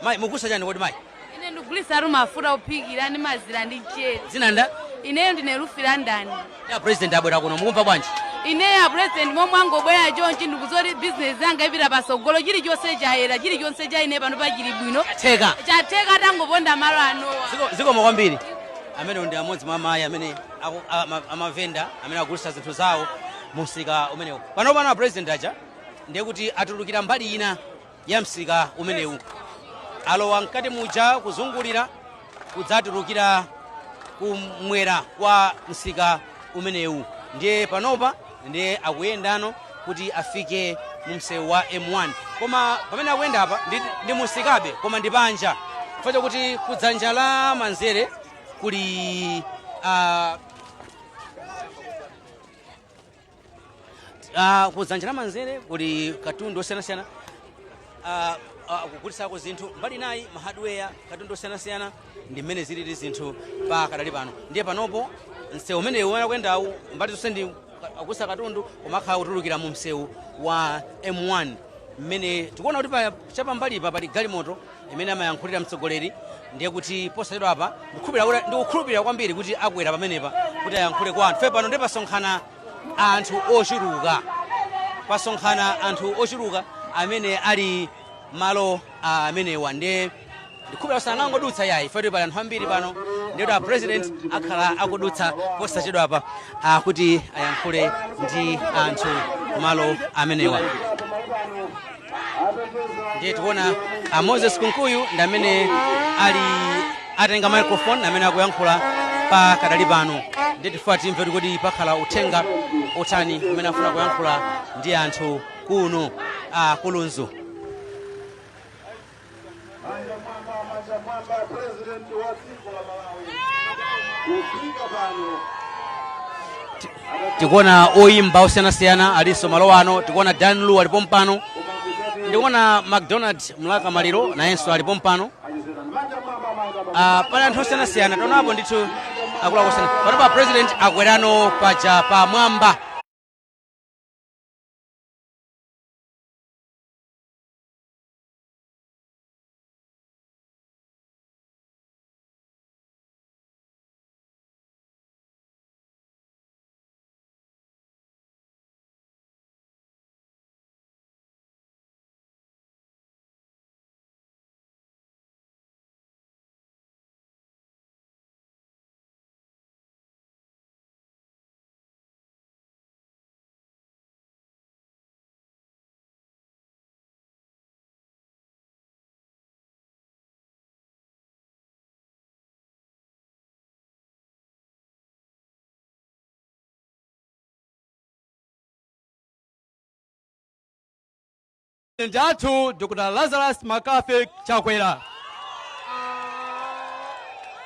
Mayi, mugulisa chani kodi mayi? Ine ndikugulisatu mafuta ophikira ndi mazira ndi mchere. Dzina nda? Ineyo ndine Rufi London. Ya, president abwera kuno, mukumva bwanji? Ineyo a president momwe angobwera chonchi, ndikuzoti bizinesi yanga ipita pasogolo, chilichonse chayera, chilichonse cha ine pano pachili bwino. Theka. Chatheka tangoponda malo anowa. Zikomo kwambiri. Amene ndi amodzi mwa amayi amene amavenda amene agulisa zinthu zawo mu msika umenewu. Pano pano a president aja ndiye kuti atulukira mbali ina ya msika umenewu, alowa mkati muja kuzungulira kudzatulukira kumwera kwa msika umenewu. Ndiye panopa ndiye akuyendano kuti afike mu msewu wa M1. Koma pamene akuyenda apa ndi musikabe, koma ndi panja, chifukwa chakuti kudzanja la manzere kuli kudzanja la manzere kuli katundu osiyanasiyana, kugulisako zinthu. Mbali inayi ma hardware, katundu osiyanasiyana. Ndi mmene zilili zinthu pa kadali pano. Ndiye panopo msewu umenewu umene akuyendawu mbali zonse ndi akugulisa katundu, koma akhala kutulukira mu msewu wa M1. Mmene tikuona kuti chapambalipa pali galimoto imene amayankhulira mtsogoleri, ndiye kuti posachedwa apa ndikukhulupirira kwambiri kuti akwera pamenepa kuti ayankhule kwa anthu. Fe pano ndiye pasonkhana anthu ochuluka, pasonkhana anthu ochuluka amene ali malo amenewa. Ndiye ndikhulupirira sangangodutsa yayi, fetu pali anthu ambiri pano. Ndiye kuti a president akhala akudutsa posachedwa apa kuti ayankhule ndi anthu malo amenewa. Ndiye tikuona a Moses Kunkuyu ndi amene ali atenga microphone amene akuyankhula pa kadali pano. Ndiye tifuna timve kuti pakhala uthenga otani umene afuna kuyankhula ndi anthu kuno ku Lunzu. Manja mwamba, manja mwamba, president wa dziko la Malawi kufika pano. Tikuona oyimba osiyanasiyana alinso malo ano. Tikuona Dan Lu alipo mpano, ndikuona McDonald Mlaka Maliro nayenso alipo mpano. Pali anthu osiyanasiyana, taonapo ndithu akuluakulu osiyana. Pano pa president akwerano paja pamwamba. President athu Dr. Lazarus McCarthy Chakwera.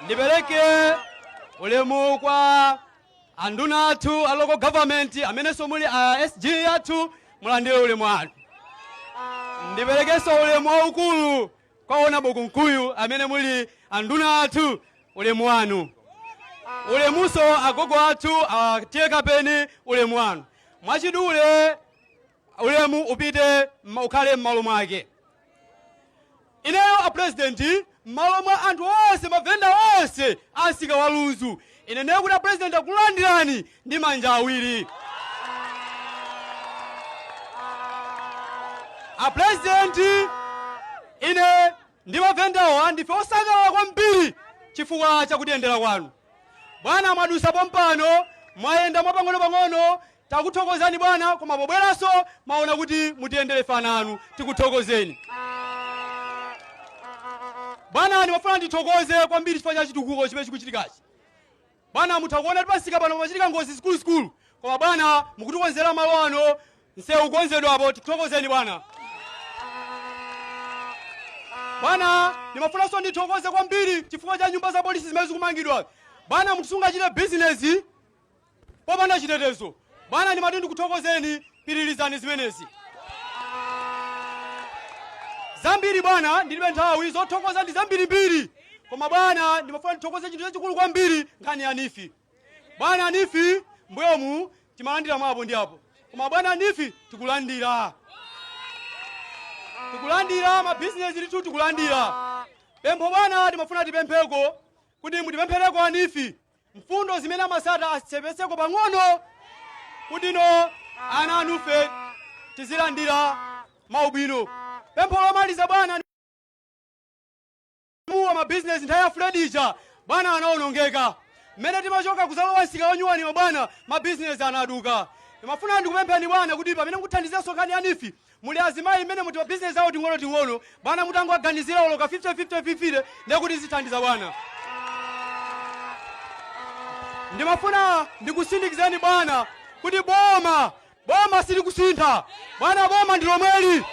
Ndipereke ulemu kwa anduna athu a local government amenenso muli a SG athu, mulandire ulemu wanu. Ndiperekenso ulemu waukulu kwa Honorable Kunkuyu amene muli anduna athu, ulemu wanu. Ulemunso agogo athu a T/A Kapeni, ulemu wanu. Mwachidule ulemu upite ukhale m'malo mwake. Ineyo a president m'malo mwa anthu onse, mavenda onse a msika wa Lunzu, ine ndiye kuti a president akulandirani ndi manja awiri. A president, ine ndi mavendawa ndife osangalala kwambiri chifukwa chakutiyendera kwanu. Bwana, mwadusa pompano, mwayenda mwapang'ono-pang'ono, takuthokozani bwana, koma pobweranso mwaona kuti mutiyendere fana anu, tikuthokozeni. Bwana, ndimafuna ndithokoze kwambiri chifukwa cha chitukuko chimene chikuchitikachi. Bwana, mutha kuona kuti pamsika pano pamachitika ngozi zikuluzikulu, koma bwana mukutikonzera malo ano, msewu kukonzedwapo, tikuthokozeni bwana. Bwana, ndimafunanso ndithokoze kwambiri chifukwa cha nyumba za polisi zimene zikumangidwa. Bwana, munthu sungachite bizinesi popanda chitetezo. Bwana, ndimati ndikuthokozeni, pitirizani zimenezi. Zambiri bwana, ndilibe nthawi, zothokoza ndi zambirimbiri, koma bwana ndimafuna ndithokoze chinthu chachikulu kwambiri, nkhani ya NEEF. Bwana, NEEF mbuyomu timalandira mwapo ndi apo, koma bwana NEEF tikulandira, tikulandira mabizinesi ndithu tikulandira. Pempho bwana, timafuna tipempheko kuti mutipemphereko a NEEF, mfundo zimene amasata asepeseko pang'ono kuti no ana anufe tizilandira maubwino. Pempho lomaliza bwana, muwa mabizinesi nthawi ya flood ija bwana anaonongeka. Mmene timachoka kuzalowa msika wanyuwaniwa bwana, mabizinesi anaduka. Ndimafuna ndikupempheni bwana kuti pamene mukuthandizenso nkhani ya NEEF, muli azimayi mmene muti mabizinesi awo ting'ono-ting'ono, bwana mutangoaganizira oloka 50 50 50 ndekuti zithandiza bwana. Ndimafuna ndikusindikizeni bwana kuti boma silikusintha bwana, boma ndi lomweli.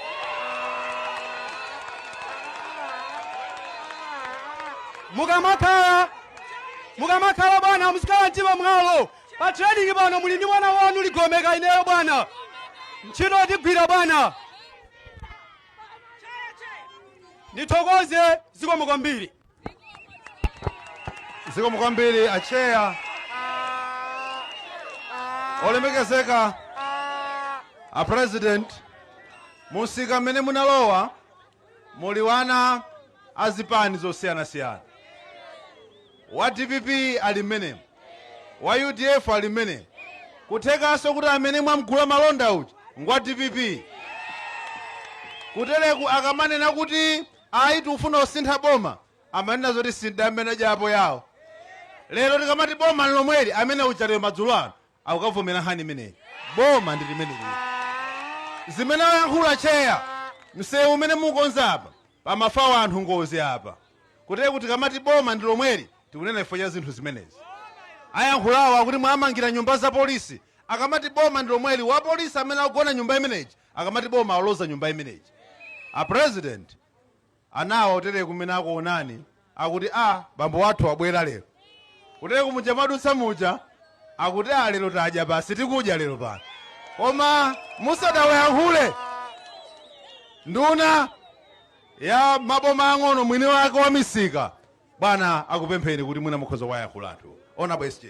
Mukamakhala bwana muzikhala mtima mwalo. Pa trading pano muli ndi mwana wanu Ligomeka, ineyo bwana ntchito tigwira bwana. Ndithokoze, zikomo kwambiri. Zikomo kwambiri acheya. Olemekezeka a president. Musika mmene munalowa muli wana azipani zosiyanasiyana. Wa DPP ali mmenemo, wa UDF ali mmenemo, kuthekanso kuti amene mwamgula malonda uja ngwa DPP. Kutereku akamanena kuti ayi, tikufuna kusintha boma, amanena zoti sindamene japo yawo. Lero tikamati boma lomweli, amene uja lero madzulo ano akukavomera nkhani imeneyi. Boma ndi limeneli. Zimene ayankhula cheya, msewu umene mukonza apa, pamafawo anthu ngozi apa. Kutere kuti tikamati boma ndi lomweli, tikunena chifukwa cha zinthu zimenezi. Ayankhulawo akuti mwamangira nyumba za polisi. Akamati boma ndi lomweli, wa polisi amene akugona nyumba imeneyi, akamati boma aloza nyumba imeneyi. A President anawa utere kumene akuonani akuti a bambo wathu abwera lero. Kutere kumuja mwadutsa muja akuti a lero tadya basi, tikudya lero pano. Koma musadawayankhule, nduna ya maboma ang'ono, mwini wake wa misika, bwana, akupempheni kuti mwina mukhoza kuwayankhula anthu. Honorable SG.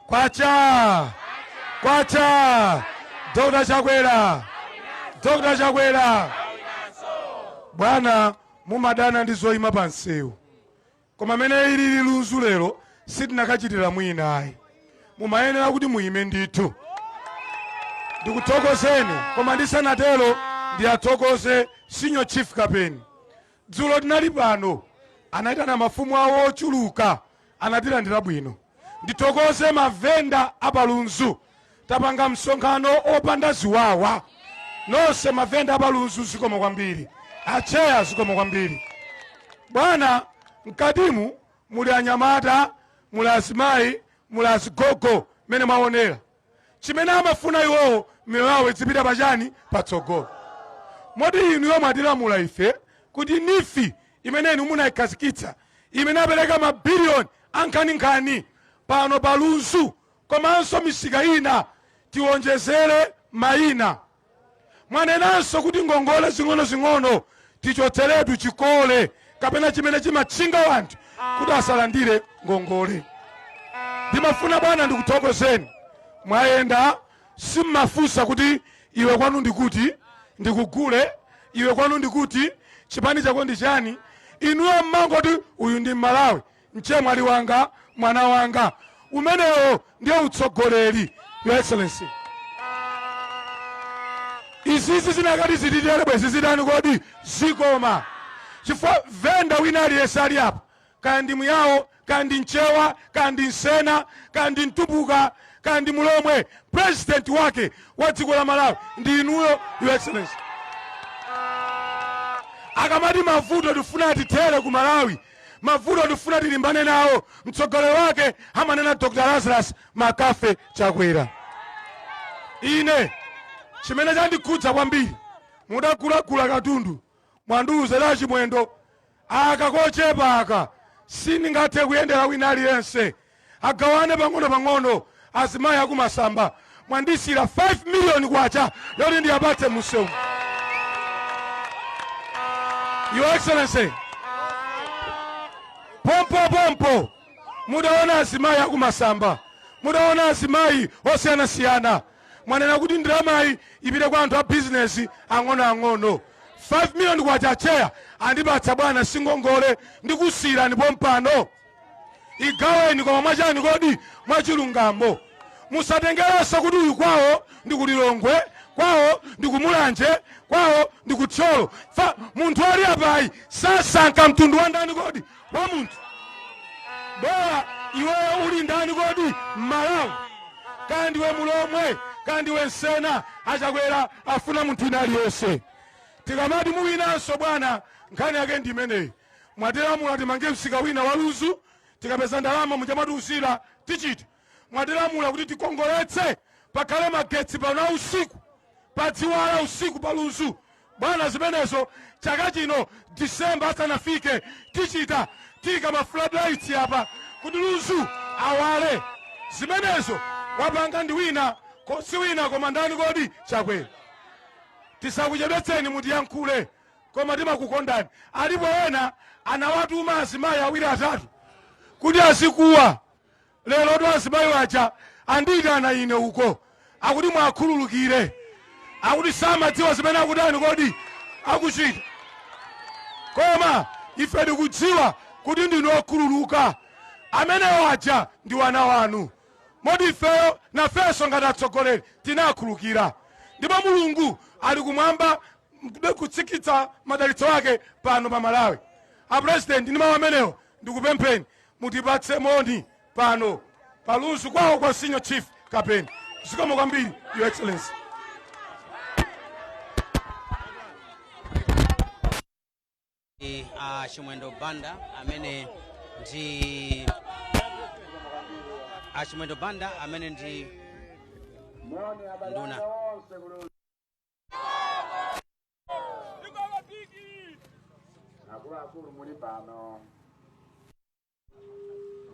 Kwacha, kwacha! Dr Chakwera, Dr Chakwera! Bwana, mumadana ndi zoyima pa msewu, koma mene ilili Lunzu lero sitinakachitira mwina ayi, mumayenera kuti muyime ndithu. Ndikuthokozeni, koma ndisanatero ndiyathokoze Senior Chief Kapeni. Dzulo tinali pano, anayitana mafumu awo ochuluka, anatilandira bwino. Ndithokoze mavenda apalunzu, tapanga msonkhano opanda ziwawa. Nonse mavenda apalunzu, zikomo kwambiri. Acheya, zikomo kwambiri. Bwana, mkatimu muli anyamata, muli azimayi, muli azigogo. Mene mwaonera, chimene amafuna iwowo, miyoyo yawo izipita pachani? Patsogolo. Moti inuyo mwatilamula ife kuti NEEF imene inu munayikhazikitsa, imene apereka mabiliyoni ankhaninkhani pano pa Lunzu komanso misika ina, tiwonjezere mayina. Mwanenanso kuti ngongole zing'ono-zing'ono tichotseretu chikole kapena chimene chimatchinga wanthu kuti asalandire ngongole. Ndimafuna bwana ndikuthokozeni, mwayenda simmafunsa kuti iwe kwanu ndikuti ndikugule, iwe kwanu ndikuti, chipani chako ndi chani. Inuyo mmangoti uyu ndi Mmalawi, mchemwali wanga, mwana wanga. Umenewo ndiye utsogoleri, Your Excellency. Izizi zinakati zititere bwezi zitani kodi? Zikoma, chifukwa venda wina aliyense ali apa, kaya ndi Muyawo, kaya ndi Mchewa, kaya ndi Msena, kaya ndi Mtumbuka, kaya ndi Mulomwe, president wake wa dziko la Malawi ndi inuyo, Your Excellency. Akamati mavuto tifuna atithere ku Malawi, mavuto tifuna tilimbane nawo, mtsogoleri wake amanena Dr Lazarus Makafe Chakwera. Ine chimene chandikhudza kwambiri, mudagulagula katundu, mwandiuza la Chimwendo aka kochepa aka sindingathe kuyendera wina aliyense, agawane pang'ono-pang'ono azimayi akumasamba. Mwandisira 5 miliyoni kwacha yoti ndiyapatse munsewu. Your Excellency, pompopompo mudaona azimayi akumasamba, mudaona azimayi osiyanasiyana, mwanena kuti ndalamayi ipite kwa anthu a bizinesi ang'onoang'ono. 5 miliyoni kwacha acheya andipatsa bwana, singongole, ndikusiyirani pompano, igaweni, koma mwachani kodi? Mwachilungamo. Musatengerenso kuti uyu kwawo ndi kuLilongwe, kwawo ndi kuMulanje, kwawo ndi kuThyolo. Fa munthu ali apayi sasankha mtundu wa ndani kodi wa munthu, bola iweyo uli ndani kodi? Mmalawi. Kaya ndiwe Mulomwe, kaya ndiwe Msena, aChakwera afuna munthu ina aliyense. Tikamati muwinanso bwana, nkhani yake ndi imeneyi. Mwatilamula timange msika wina wa Lunzu, tikapeza ndalama muchamatiuzira tichita. Mwatilamula kuti tikongoletse, pakhale magetsi pano a usiku, padziwala usiku pa Lunzu. Bwana, zimenezo chaka chino Disemba asanafike tichita, tiyika ma floodlights apa kuti Lunzu awale. Zimenezo wapanga ndi wina si wina koma ndani kodi? Chakwera. Tisakuchedwetseni, mutiyankhule, koma timakukondani. Alipo ena anawatuma azimayi awiri atatu kuti azikuwa. Lero to azimayi aja andiyitana ine uko, akuti mwakhululukire. Akuti samadziwa zimene akutani kodi akuchita. Koma ife tikudziwa kuti ndinu okhululuka. Amenewo aja ndi wana wanu. Moti ifeyo nafenso ngati atsogoleri tinakhululukira. Ndipo Mulungu ali kumwamba kutsikitsa madalitso ake pano pa Malawi. A President, ndi mawu amenewo ndikupempheni mutipatse moni pano pa Lunzu kwawo kwa Senior Chief Kapeni. Zikomo kwambiri, Your Excellency. A Chimwendo Banda amene ndi a Chimwendo Banda amene ndi nduna. Akuluakulu muli pano,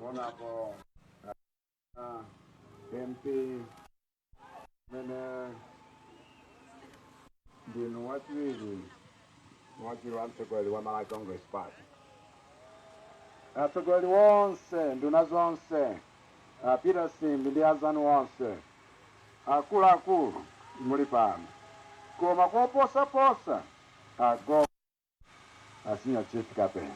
onapo MP mene ndinu wachiwiri wachiwiri wa mtsogoleri wa Malawi Congress Party, atsogoleri wonse, nduna zonse, Peter Simbi ndi anzanu onse, akuluakulu muli pano, koma koposaposa agogo a Senior Chief Kapeni,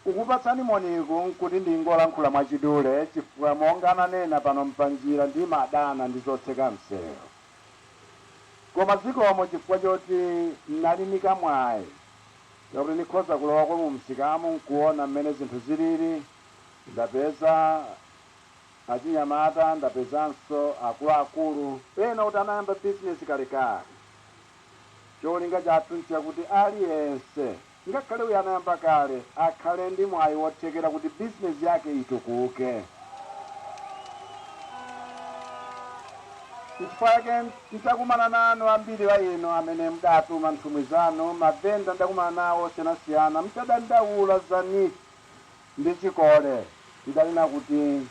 kukupatsani moniku nkuti ndingolankhula mwachidule chifukwa monga ananena pano mpanjira ndimadana ndi zotseka msewu. Koma zikomo chifukwa choti ndinali ndi kamwayi kakuti ndikhoza kulowako mu msikamu nkuona mmene zinthu zilili. Ndapeza achinyamata, ndapezanso akuluakulu ena oti anayamba bizinesi kalekale. Cholinga chathu nchakuti aliyense, ngakhale uyo anayamba kale, akhale ndi mwayi wothekera kuti bizinesi yake itukuke. Nchifukwa chake ntakumana nanu ambiri a inu amene mudatuma nthumwi zanu, mavenda ndakumana nawo osiyanasiyana, mtadandaula za NEEF ndi chikole, tidanena kuti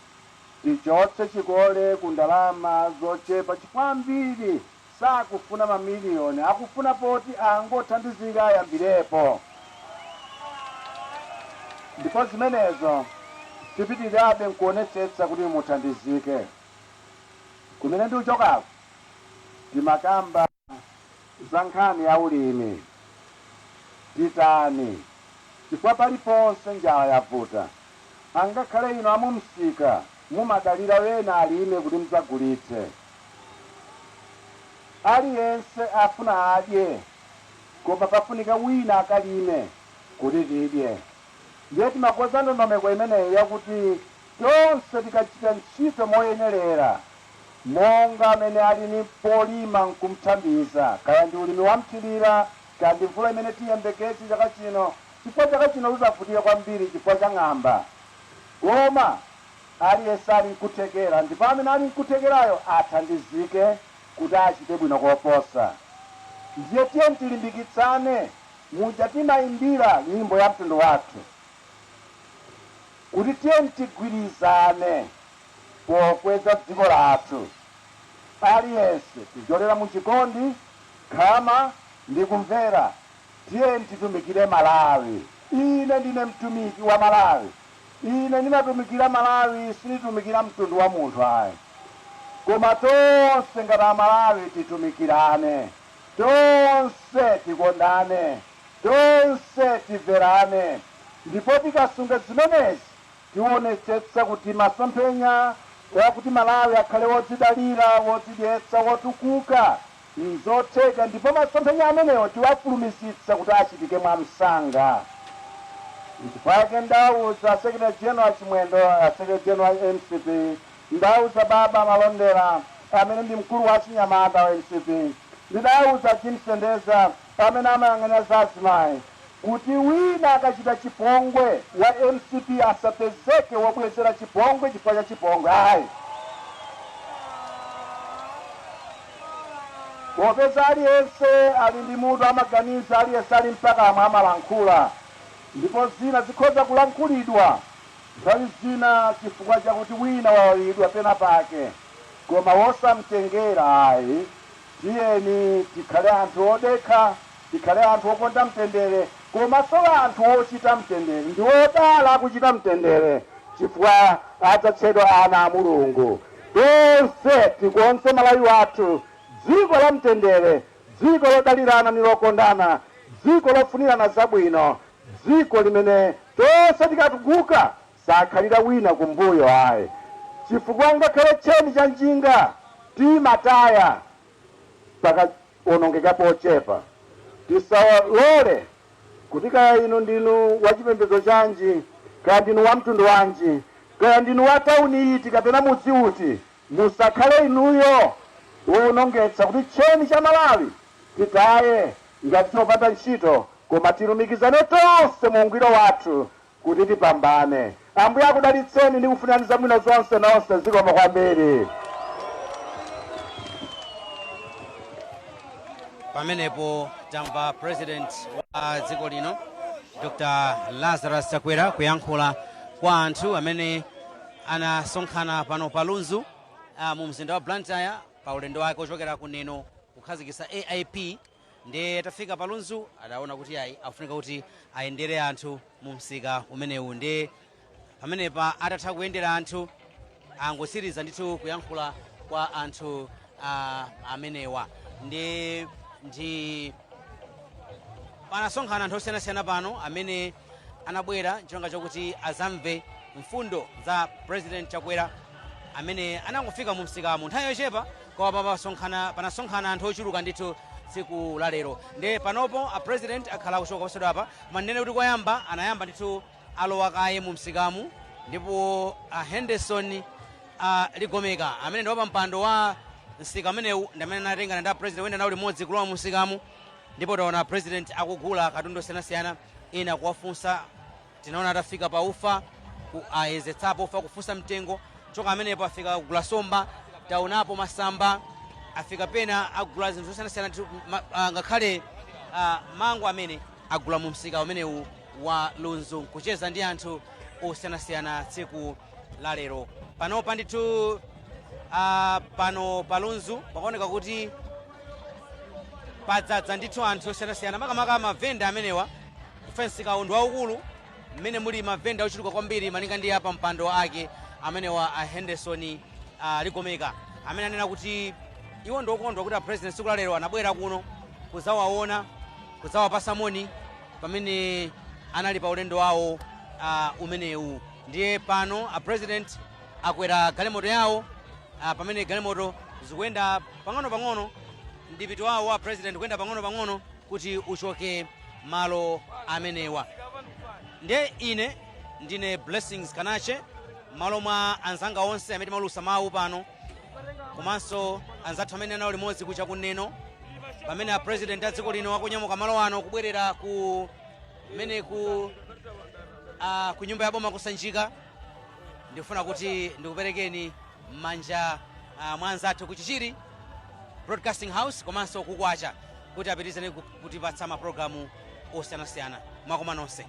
tichotse chikole ku ndalama zochepa chifukwa ambiri Sakufuna ma million akufuna poti angothandizika ayambirepo ndipo zimenezo tipitirirabe nkuonetsetsa kuti muthandizike. Kumene ndikuchokako timakamba za nkhani ya ulimi, titani chifukwa paliponse njala yavuta angakhale inu amumsika mumadalira wena alime kuti mdzagulitse. Aliyense afuna adye koma pafunika wina akalime kuti tidye. Ndiye timakonza ndondomeko imeneyi yakuti tonse tikachita ntchito moyenerera monga amene ali ni polima nkumthandiza kaya ndi ulimi wamthirira kaya ndi mvula imene tiyembekeze chaka chino chifukwa chaka chino tizavutika kwambiri chifukwa cha ng'amba koma Aliyense ali nkuthekera, ndipo amene ali nkuthekerayo athandizike kuti achite bwino koposa. Ndiye tiyeni tilimbikitsane muja timayimbira nyimbo ya mtundu wathu kuti tiyeni tigwirizane pokweza dziko lathu. Aliyense kupyolera mu chikondi, khama ndi kumvera, tiyeni titumikire Malawi. Ine ndine mtumiki wa Malawi. Ine ndimatumikira Malawi sinditumikira mtundu wa munthu ayi. Koma tonse ngati Amalawi titumikirane, tonse tikondane, tonse timverane ndipo tikasunga zimenezi tionetsetsa kuti masomphenya wakuti Malawi akhale wodzidalira, wodzidyetsa, wotukuka N'zotheka, ndipo masomphenya amenewo tiwafulumizitsa kuti achitike mwamsanga. N'chifukwa chake ndauza a Secretary General a Chimwendo, a Secretary General a mcp, ndauza Baba Malondera amene ndi mkulu wa achinyamata wa mcp, ndidauza a Jim Sendeza amene amayang'anira za azimayi kuti wina akachita chipongwe wa mcp asapezeke wobwezera chipongwe chifukwa cha chipongwe ayi. Popeza aliyense ali ndi mutu amaganiza, aliyense ali mpakamwa amalankhula, ndipo zina zikhoza kulankhulidwa nthawi zina chifukwa chakuti wina wawawidwa pena pake, koma wosamtengera ayi. Tiyeni tikhale anthu odekha, tikhale anthu okonda mtendere, komanso anthu ochita mtendere. Ndi odala akuchita mtendere, chifukwa adzatchedwa ana a Mulungu. Tonse tikonze Malawi wathu, dziko la mtendere, dziko lodalirana ndi lokondana, dziko lofunirana zabwino, dziko limene tonse tikatukuka sakhalira wina kumbuyo ayi, chifukwa ngakhale tcheni cha njinga timataya pakaonongeka pochepa. Tisalole kuti kaya inu ndinu wachipembedzo chanji, kaya ndinu wa mtundu wanji, kaya ndinu wa tauni iti kapena mudzi uti, musakhale inuyo wonongetsa kuti tcheni cha Malawi titaye ngati chopanda ntchito, koma tilumikizane tonse mu ungwiro wathu kuti tipambane. Ambuye akudalitseni ndi kufunirani zabwino zonse nonse. Zikomo kwambiri. Pamenepo tamva President wa dziko lino Dr Lazarus Chakwera kuyankhula kwa anthu amene anasonkhana pano pa Lunzu mu mzinda wa Blantyre pa ulendo wake ochokera ku Neno kukhazikitsa AIP. Ndiye atafika pa Lunzu adaona kuti ayi, afunika kuti ayendere anthu mu msika umenewu. Ndiye pamenepa atatha kuyendera anthu, angotsiriza ndithu kuyankhula kwa anthu amenewa. Ndi panasonkhana anthu osiyanasiyana pano amene anabwera ncholinga chokuti azamve mfundo za President Chakwera amene anangofika mu msikamu nthawi yochepa, koma panasonkhana anthu ochuluka ndithu tsiku la lero. Ndiye panopo a President akhala akuchoka posachedwa apa. Manene kuti koyamba anayamba ndithu alowa kaye mu msikamu, ndipo a Henderson Ligomeka amene ndi wapampando wa msika umenewu ndi amene anatengana ndi a President kuyenda nawo limodzi kulowa mu msikamu. Ndipo taona President akugula katundu osiyanasiyana, ena kuwafunsa. Tinaona atafika pa ufa, ayezetsapo ufa, kufunsa mtengo. Choka amenepo afika kugula somba, taonapo masamba, afika pena agula zinthu zosiyanasiyana ndithu, ngakhale mango amene agula mu msika umenewu wa Lunzu, nkucheza ndi anthu osiyanasiyana tsiku la lero. Panopa ndithu pano pa Lunzu pakuoneka kuti padzadza ndithu anthu osiyanasiyana, makamaka mavenda amenewa. Kufa msikawu ndi waukulu mmene muli mavenda ochuluka kwambiri, malinga ndi apa mpando ake amenewa a Henderson Ligomeka amene anena kuti iwo ndi okondwa kuti a President tsiku la lero anabwera kuno kudzawaona, kudzawapasa moni pamene anali pa ulendo wawo umenewu. Ndiye pano a President akwera galimoto yawo, pamene galimoto zikuyenda pang'ono-pang'ono, mdipiti wawo wa President kuyenda pang'ono-pang'ono kuti uchoke malo amenewa. Ndiye ine ndine Blessings Kanache, malo mwa anzanga onse amene timaulutsa mawu pano komanso anzathu amene anali limodzi kucha kuneno pamene a President a dziko lino akunyamuka malo ano kubwerera ku mene ku nyumba ya boma kusanjika. Ndifuna kuti ndikuperekeni m'manja mwa anzathu ku Chichiri Broadcasting House komanso kukwacha kuti apitizeni kutipatsa mapulogalamu osiyanasiyana. Mwakoma nonse.